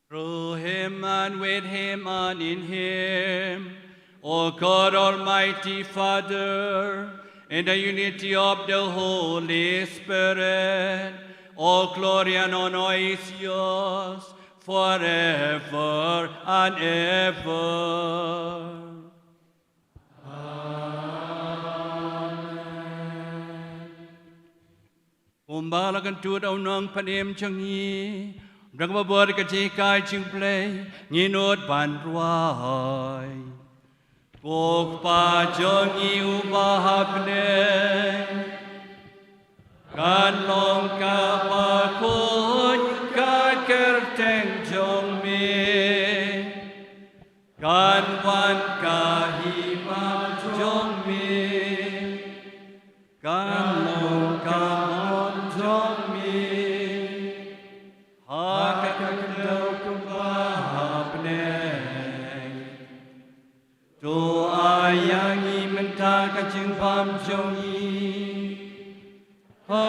Through him and with him and in him, O God, Almighty Father, in the unity of the Holy Spirit, all glory and honor is yours forever and ever. Amen. Kumba la kyntu da u nongpynim jong ngi, da kaba bor ka jinghikai jong U Blei, ngin nud ban duwai. Ko Kpa jong ngi uba ha bneng, kan long kaba khuid ka kyrteng jong me. Kan wan ka hima jong me. Kan long ka mon jong me ha ka kynthei kumba ha bneng. To ai ïa ngi mynta ka jingbam jong ngi ha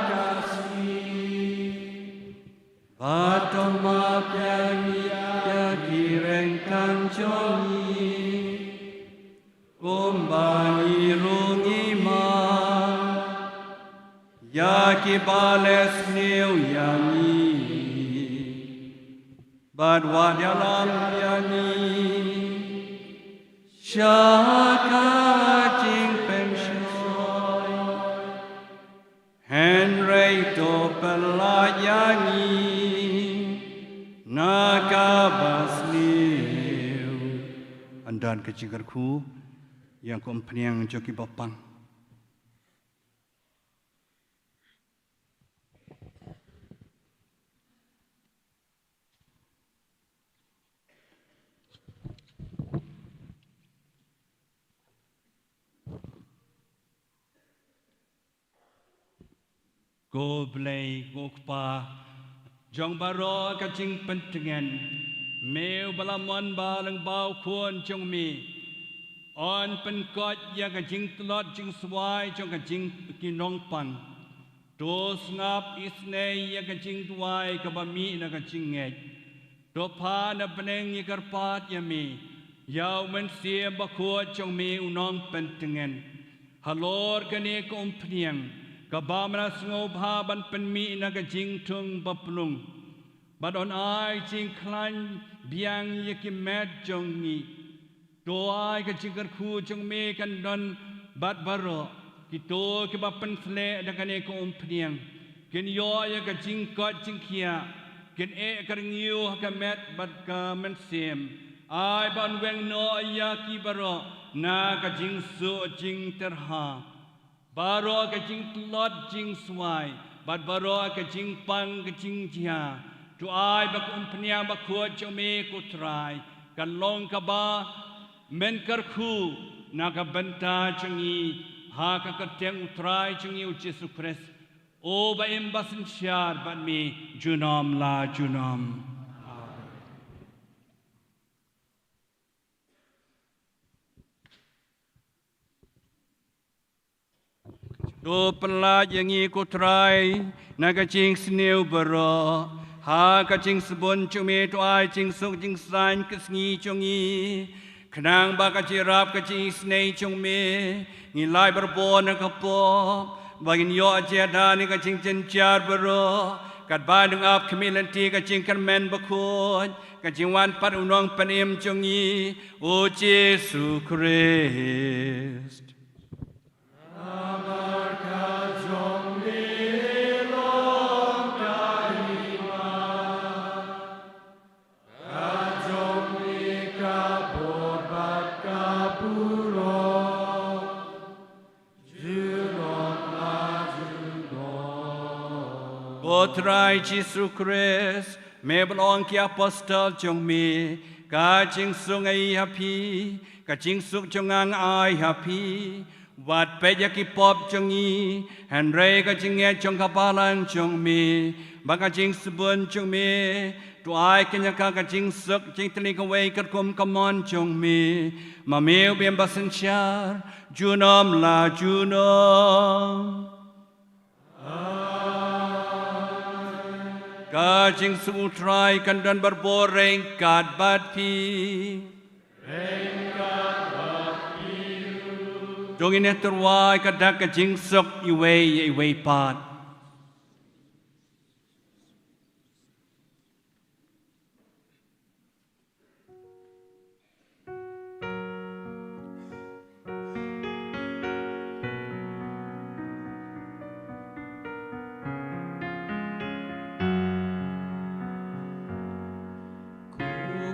ka sngi. Bad to map ïa ngi ïa ki ryngkang jong ngi, kumba ngi ruh ngi map ïa kiba leh sniew ïa ngi. Bad wat ïalam ïa ngi sha ka jingpynshoi, hynrei to pyllait ïa ngi na kaba sniew. Ynda ka jingkyrkhu ïa ka umphniang jong kiba pang. Ko Blei, ko Kpa jong baroh ka jingpyntngen, me uba la mon ba lyngba u Khun jong me yn pynkoit ïa ka jingtlot jingswai jong ka jing ki nongpang. To sngap isynei ïa ka jingduwai kaba mih na ka jingngeit. To phah na bneng ïa ka kyrpad ïa me, ïa u Mynsiem Bakhuid jong me u nongpyntngen. Halor kane ka umphniang, kaba me la sngewbha ban pynmih na ka jingthung bapynlong, bad yn ai jingkhlaiñ biang ïa ki met jong ngi. To ai ka jingkyrkhu jong me kan don bad baroh Kito kiba pynsleh da kane ka umphniang kin ïoh ïa ka jingkoit jingkhiah, kin eh ka rngiew ha ka met bad ka mynsiem. Ai ba un weng noh ïa ki baroh na ka jingsuk jingtyrha, baroh ka jingtlot jingswai bad baroh ka jingpang ka jingjia. To ai ba ka umphniang bakhuid jong me ko Trai kan long kaba men kyrkhu na ka bynta jong ngi, ha ka kyrteng u Trai jong ngi u Jisu Khrist, u ba im ba synshar bad me junom la junom. To pynlait ïa ngi ko Trai na ka jingsniew baroh, ha ka jingsbun jong me to ai jingsuk jingsaiñ ka sngi jong ngi, khnang ba ka jingïarap ka jingisynei jong me, ngi lait barabor na ka pop, ba ngin ïoh jingïada na ka jingjynjar baroh, katba nang ap khmih lynti ka jingkyrmen bakhuid, ka jingwan pat u Nongpynim jong ngi u Jisu Khrist. Ko Trai Jisu Khrist, me ba la ong ki apostol jong me, ka jingsuk nga ai ha phi, ka jingsuk jong nga nga ai ha phi. Wat peit ïa ki pop jong ngi, hynrei ka jingngeit jong ka balang jong me, bad ka jingsbun jong me, to ai kin ïa ka ka jingsuk jingtylli kawei katkum ka mon jong me, ma me u ba im ba synshar junom la junom. Ka jingsuk u Trai kan don barabor ryngkat bad phi. To ngin ïa tyrwa ïa ka dak ka jingsuk iwei ïa iwei pat.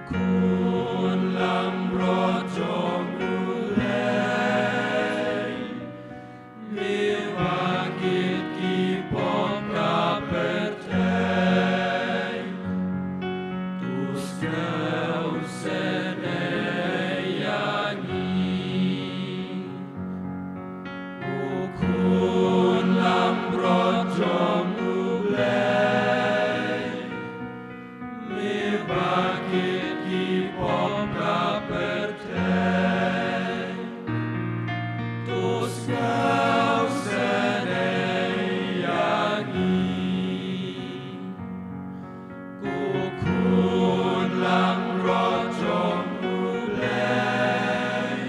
Ko Khun langbrot jong U Blei, me ba kit ki pop ka pyrthei, to sngewsynei ïa ngi. Ko Khun langbrot jong U Blei, me ba kit ki pop ka pyrthei, to sngewsynei ïa ngi. Ko Khun langbrot jong U Blei,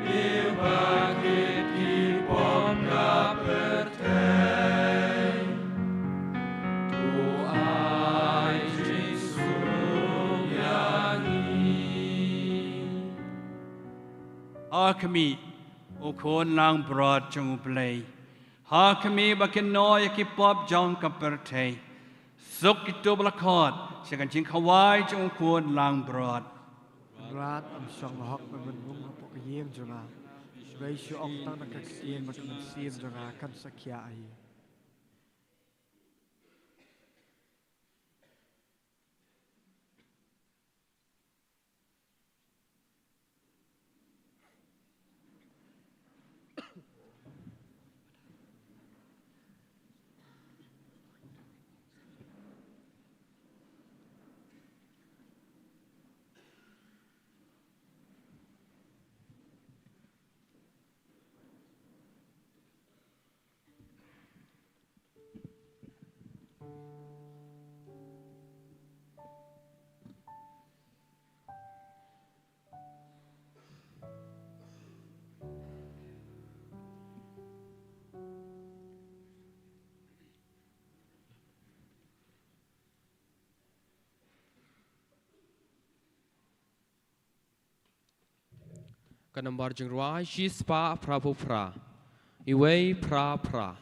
me ba kit ki pop ka pyrthei, to ai jingsuk ïa ngi. Ha khmih, ko Khun langbrot jong U Blei. Ha khmih ba kynnoh ïa ki pop jong ka pyrthei. Suk kito ba la khot sha ka jingkhawai jong U Khun langbrot. Kynrad, ym shong hok ban wan ngum hapoh ka ïing jong nga, hynrei shu ong tang da ka ktien bad ka mynsiem jong nga kan sa khiah hi. Ka nombar jingrwai shispah phra phew phra. Iwei phra phra.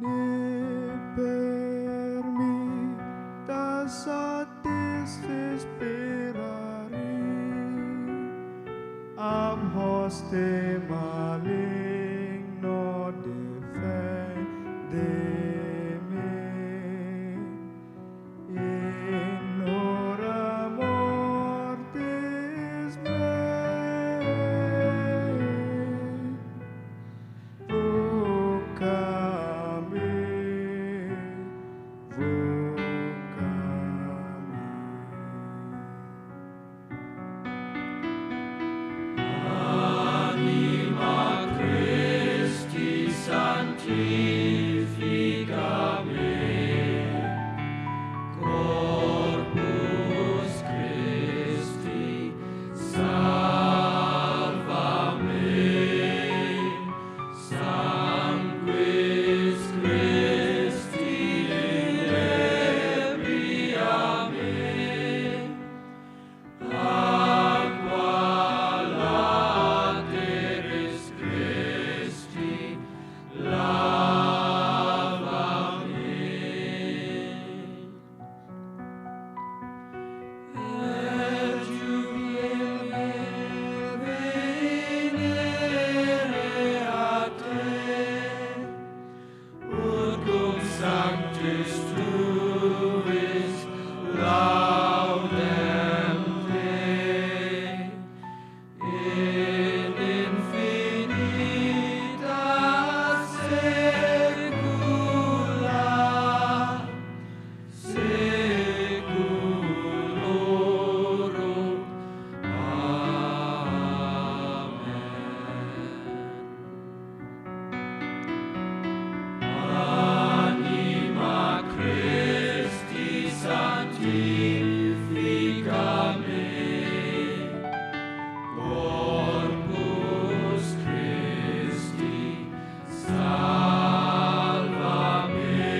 Ne per mi ta satis desperari, ab hoste maligno defende me. In hora mortis mei, vocami, vocami. Anima Christi sanctifica me, corpus Christi salva me, sanguis Christi inebriame, aqua lateris Christi lava me. Ejuviem venere a te, ut cum sanctis tuis laudem te, in infinita saecula saeculorum. Amen. Anima Christi sanctifica me, corpus Christi salva me,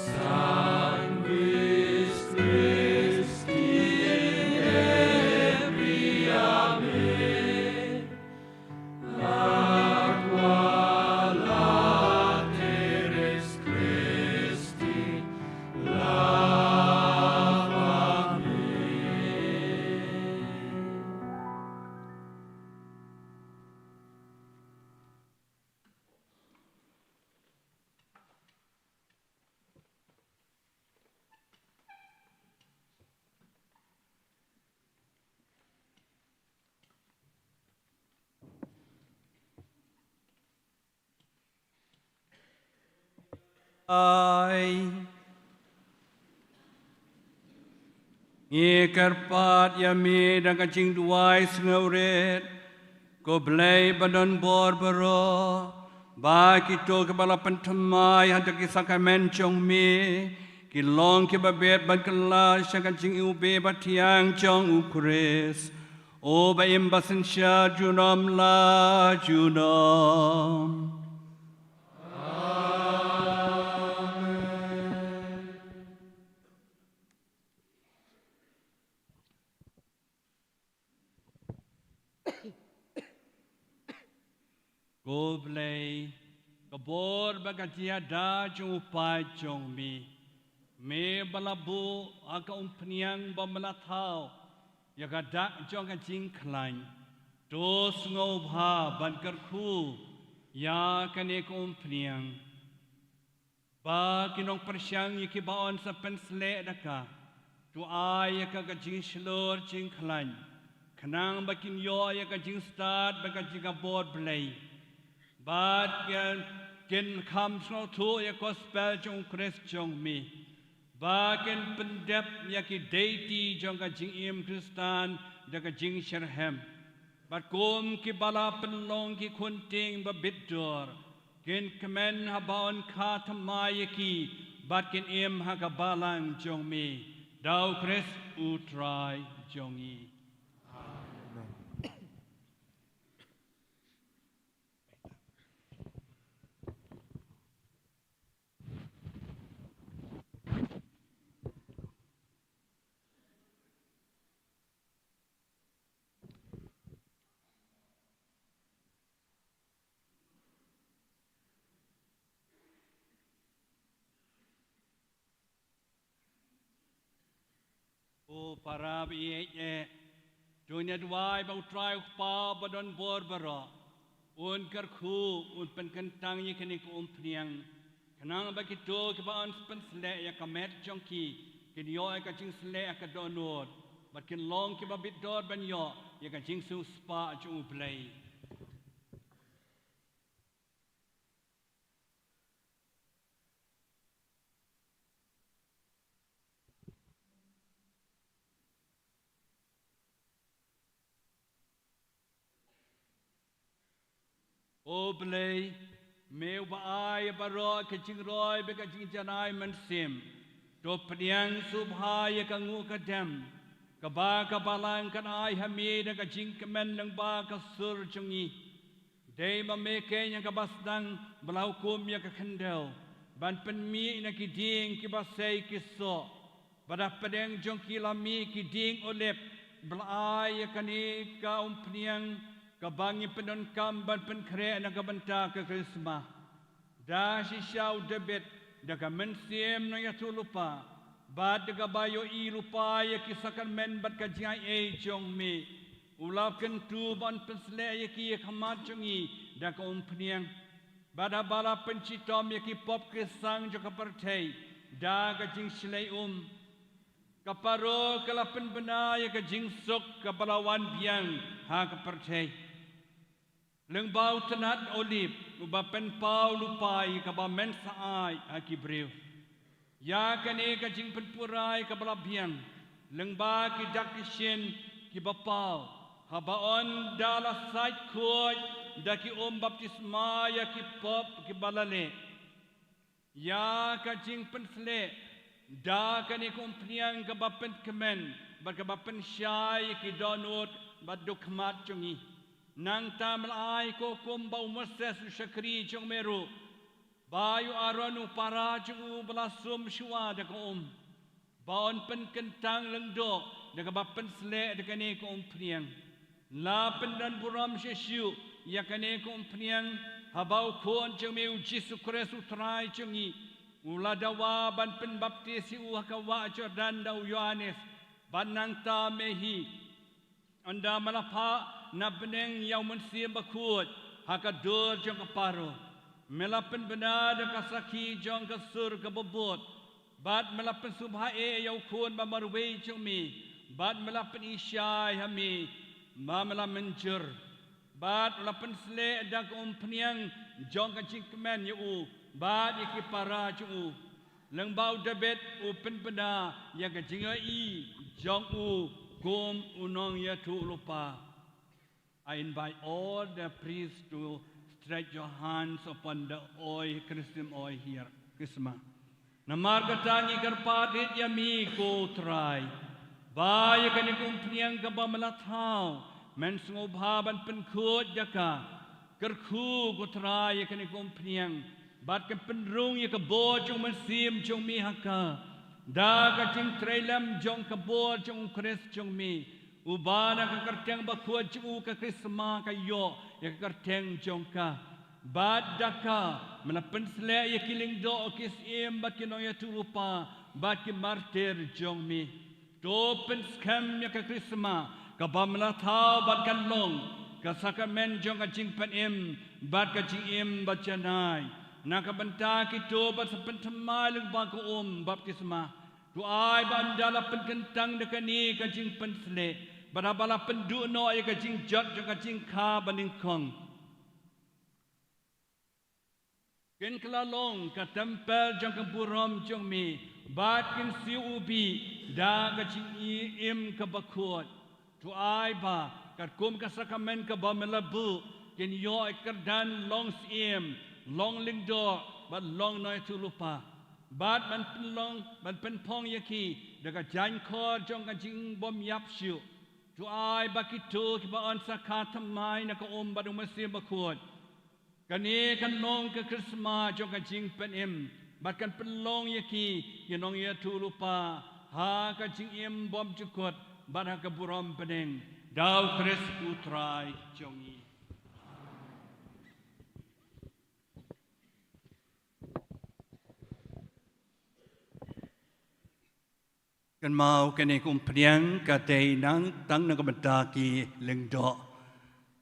sanguis Christi inebriame, aqua lateris Christi lava me. Ai. Ngi kyrpad ïa me da ka jingduwai sngewrit, ko Blei ba don bor baroh, ba kito kiba la pynthymmai ha ki sakramen jong me ki long kiba bit ban kylla sha ka jingïohi ba thiang jong U Khrist, U ba im ba synshar junom la junom. Amen. Ko Blei, ka bor bad ka jingïada jong u paid jong me, me ba la buh ha ka umphniang ba me la thaw ïa ka dak jong ka jingkhlaiñ, to sngewbha ban kyrkhu ïa kane ka umphniang. Ba ki nongpyrshang ïa kiba yn sa pynsleh da ka, to ai ïa ka ka jingshlur jingkhlaiñ, khnang ba kin ïoh ïa ka jingstad bad ka jingkyrkhu Blei. Bad kin, kin kham sngewthuh ïa ka gospel jong U Khrist jong me. Ba kin pyndep ïa ki deiti jong ka jingim Khristan da ka jingshitrhem. Bad kum kiba la pynlong ki khun tieng ba bit dur, kin kmen haba yn kha thymmai ïa ki, bad kin im ha ka balang jong me. Da U Khrist U Trai jong ngi. Amen. Para ba ïeit eh, to ngin ïa duwai ba U Trai U Kpa ba don bor baroh un kyrkhu, un pynkyntang ïa kane ka umphniang, khnang ba kito kiba yn pynsleh ïa ka met jong ki kin ïoh ïa ka jingsleh ha ka dohnud, bad kin long kiba bit dor ban ïoh ïa ka jingsngewspah jong U Blei. O Blei, me uba ai ïa baroh ka jingroi bad ka jingjanai mynsiem, to pdiang sngewbha ïa ka nguh ka dem kaba ka balang kan ai ha me da ka jingkmen lyngba ka sur jong ngi. Dei ma me keiñ ha kaba sdang ba la hukum ïa ka khyndew ban pynmih na ki dieng kiba sei ki soh, bad hapdeng jong ki la mih ki dieng olib, ba la ai ïa kane ka umphniang kaba ngi pyndonkam ban pynkhreh na ka bynta ka Khristmas. Da shisha U Dabid, da ka mynsiem nongïathuhlypa, bad da kaba ïohi lypa ïa ki sakramen bad ka jingaiei jong me, u la kyntu ban pynsleh ïa ki ha khmat jong ngi da ka umphniang. Bad haba la pynshitom ïa ki pop ki sang jong ka pyrthei da ka jingshlei um, ka Paro ka la pynbna ïa ka jingsuk kaba la wan biang ha ka pyrthei. Lyngba u tnat olib uba pynpaw lypa ïa kaba men sa ai ha ki briew. Ïa kane ka jingpynpura ïa kaba la biang lyngba ki dak ki shin kiba paw, haba ynda la sait khuid da ki um baptisma ïa ki pop kiba la leh. Ïa ka jingpynsleh da kane ka umphniang kaba pynkmen bad kaba pynshai ïa ki dohnud bad duk khmat jong ngi. Nangta me la ai ka hukum ba u Moses u shakri jong me ruh, ba ïa u Aaron u para jong u ba la sum shuwa da ka um, ba un pynkyntang lyngdoh da kaba pynsleh da kane ka umphniang. La pyndonburom shuh shuh ïa kane ka umphniang haba u Khun jong me u Jisu Khrist U Trai jong ngi u la dawa ban pynbaptis ïa u ha ka wah Jordan da u Ïoannis. Bad nangta me hi, ynda me la phah na bneng ïa u Mynsiem Bakhuid ha ka dur jong ka Paro, me la pynbna da ka sakhi jong ka sur kaba bud, bad me la pynsngewbha eh ïa u Khun ba marwei jong me, bad me la pyni shai ha me ba me la mynjur. Bad u la pynsleh da ka umphniang jong ka jingkmen ïa u bad ïa ki para jong u. Lyngba u Dabid u pynbna ïa ka jingïohi jong u kum u nongïathuhlypa. I invite all the priests to stretch your hands upon the oil, Chrism oil here, Chrisma. Namar kata ngi kyrpad rit ïa me ko Trai, ba ïa kane ka umphniang kaba me la thaw, men sngewbha ban pynkhuid ïa ka. Kyrkhu ko Trai ïa kane ka umphniang, bad kan pynrung ïa ka bor jong u Mynsiem jong me ha ka, da ka jingtrei lem jong ka bor jong u Khrist jong me, uba na ka kyrteng bakhuid jong u ka Chrisma ka ïoh ïa ka kyrteng jong ka. Bad da ka me la pynsleh ïa ki lyngdoh, ki syiem bad ki nongïathuhlypa bad ki martir jong me. To pynskhem ïa ka Chrisma kaba me la thaw bad kan long ka sakramen jong ka jingpynim bad ka jingim ba janai. Na ka bynta kito ba sa pynthymmai lyngba ka um baptisma, to ai ba ynda la pynkyntang da kane ka jingpynsleh, bad haba la pynduh noh ïa ka jingjot jong ka jingkha banyngkong, kin kylla long ka templ jong ka burom jong me, bad kin siew u bih da ka jingim kaba khuid. To ai ba katkum ka sakramen kaba me la buh, kin ïoh ïa ka kyrdan long syiem, long lyngdoh bad long nongïathuhlypa. Bad ban pynlong, ban pynphong ïa ki da ka jaiñkhor jong ka jingbymïap shuh. To ai ba kito kiba yn sa kha thymmai na ka um bad u Mynsiem Bakhuid, kane kan long ka Chrisma jong ka jingpynim, bad kan pynlong ïa ki ki nongïathuhlypa ha ka jingim bymjukut bad ha ka burom bneng, da u Khrist u Trai jong ngi. Kynmaw kane ka umphniang ka dei nang tang na ka bynta ki lyngdoh.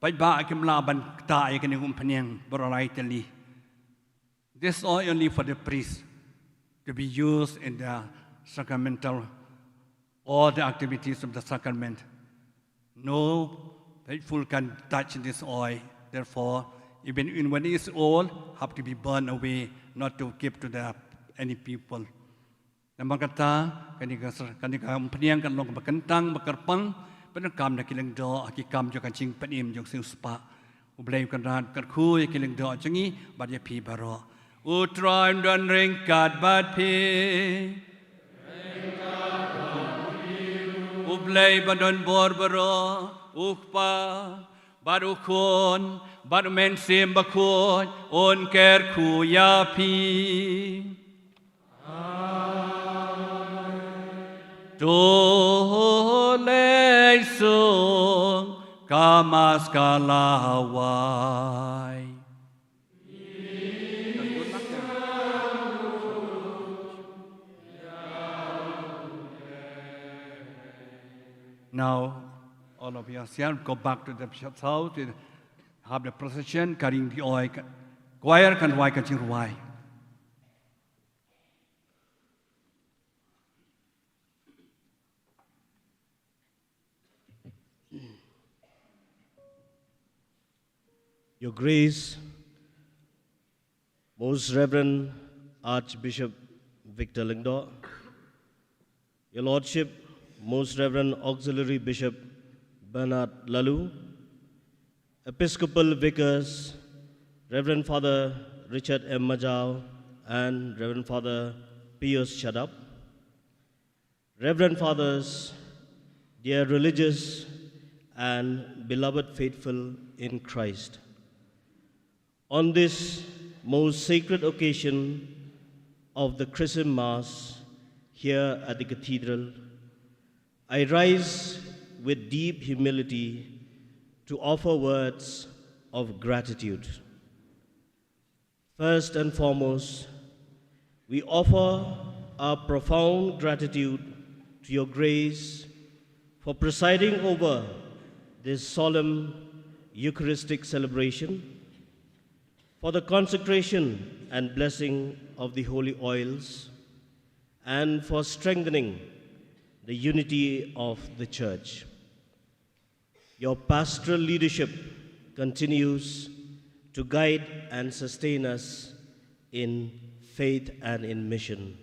Paidbah kim lah ban ktah ïa kane ka umphniang baroh lai tylli. This oil only for the priest to be used in the sacramental, all the activities of the sacrament. No faithful can touch this oil. Therefore, even in when it's old, have to be burned away, not to give to the any people. Namar kata, kane ka, kane ka umphniang kan long ba kyntang, ba kyrpang, ba donkam na ki lyngdoh, ha ki kam jong ka jingpynim jong u Syiem Spah. U Blei u kyrkhu ïa ki lyngdoh jong ngi, bad ïa phi baroh. U Trai un don ryngkat bad phi. U Blei ba don bor baroh, u Kpa, bad u Khun, bad u Mynsiem Bakhuid, un kyrkhu ïa phi. To leit suk, ka Mass ka la wai. Now, all of you are here, go back to the bishop's house, have the procession, carrying the oil. Choir kan rwai ka jingrwai. Your Grace, Most Reverend Archbishop Victor Lyngdoh, Your Lordship, Most Reverend Auxiliary Bishop Bernard Laloo, Episcopal Vicars, Reverend Father Richard M Majaw and Reverend Father Pius Shadap, Reverend Fathers, dear religious and beloved faithful in Christ. On this most sacred occasion of the Chrism Mass here at the Cathedral, I rise with deep humility to offer words of gratitude. First and foremost, we offer our profound gratitude to Your Grace for presiding over this solemn Eucharistic celebration, for the consecration and blessing of the holy oils, and for strengthening the unity of the Church. Your pastoral leadership continues to guide and sustain us in faith and in mission.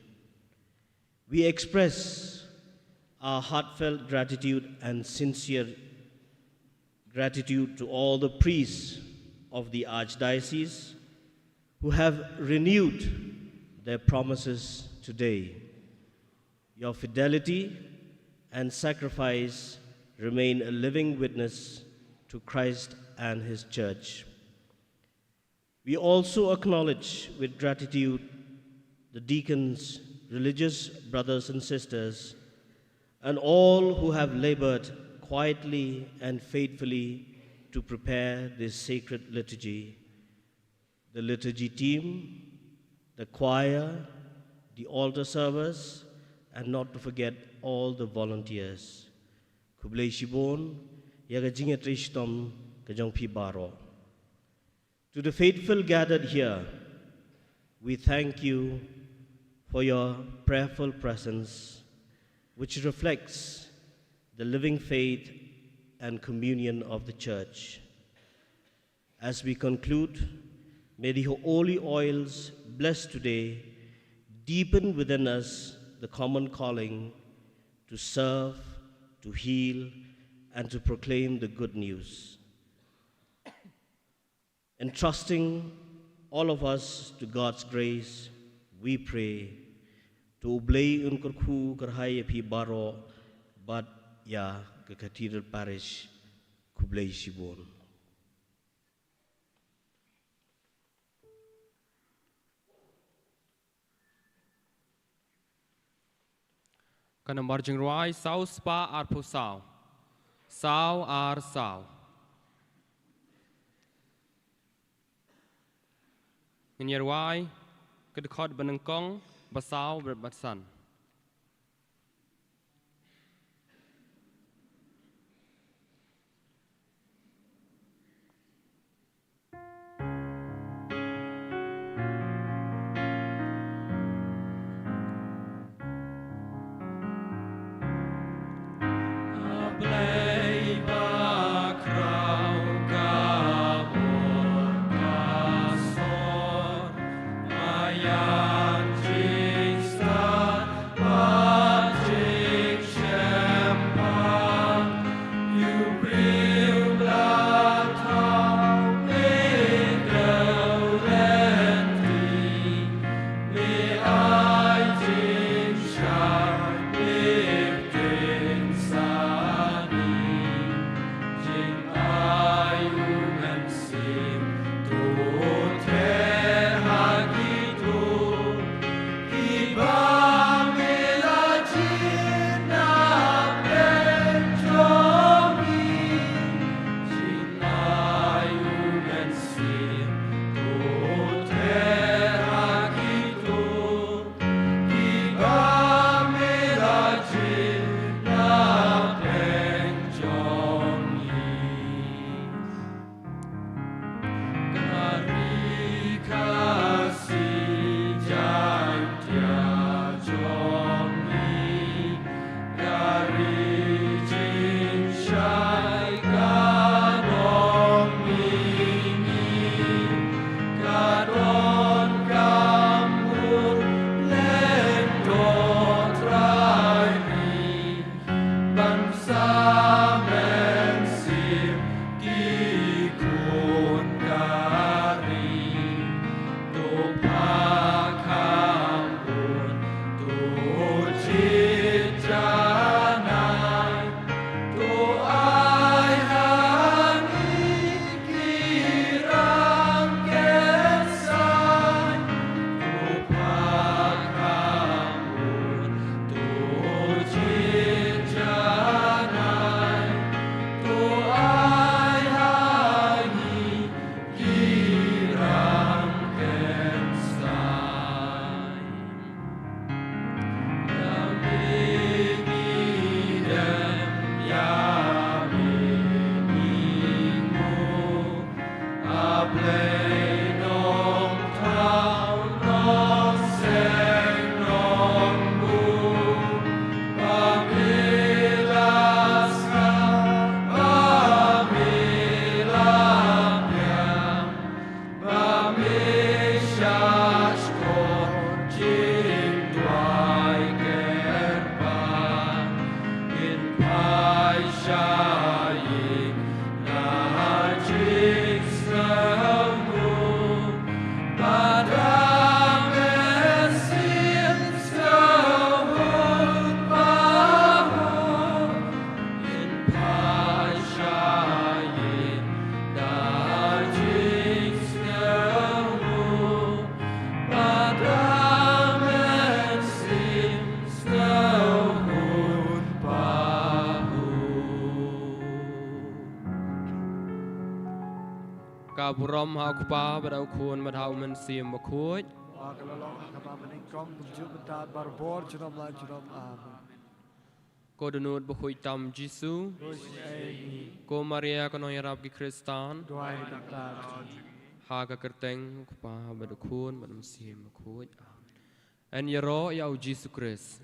We express our heartfelt gratitude and sincere gratitude to all the priests of the Archdiocese who have renewed their promises today. Your fidelity and sacrifice remain a living witness to Christ and His Church. We also acknowledge with gratitude the deacons, religious brothers and sisters, and all who have labored quietly and faithfully to prepare this sacred liturgy, the liturgy team, the choir, the altar servers, and not to forget all the volunteers. Khublei shibun ïa ka jingïatrei shitom ka jong phi baroh. To the faithful gathered here, we thank you for your prayerful presence, which reflects the living faith and communion of the Church. As we conclude, may the holy oils blessed today deepen within us the common calling to serve, to heal, and to proclaim the good news. Entrusting all of us to God's grace, we pray. To U Blei un kyrkhu kyrhai ïa phi baroh bad ïa ka Cathedral Parish. Khublei shibun. Ka nambar jingrwai saw spah arphew saw. Saw ar saw. Ngin ïa rwai ka dkhot ba nyngkong, ba saw bad ba san. Ka burom ha u Kpa bad ha u Khun bad ha u Mynsiem Bakhuid. Ba ka la long ha kaba nyngkong, kumjuh mynta, barabor, junom la junom. Amen. Ko dohnud bakhuid tam Jisu. Khuid ïa ngi. Ko Maria ka nongïarap ki Khristan. Duwai nangta jong ngi. Ha ka kyrteng u Kpa bad u Khun bad u Mynsiem Bakhuid. Amen. Yn ïaroh ïa u Jisu Khrist.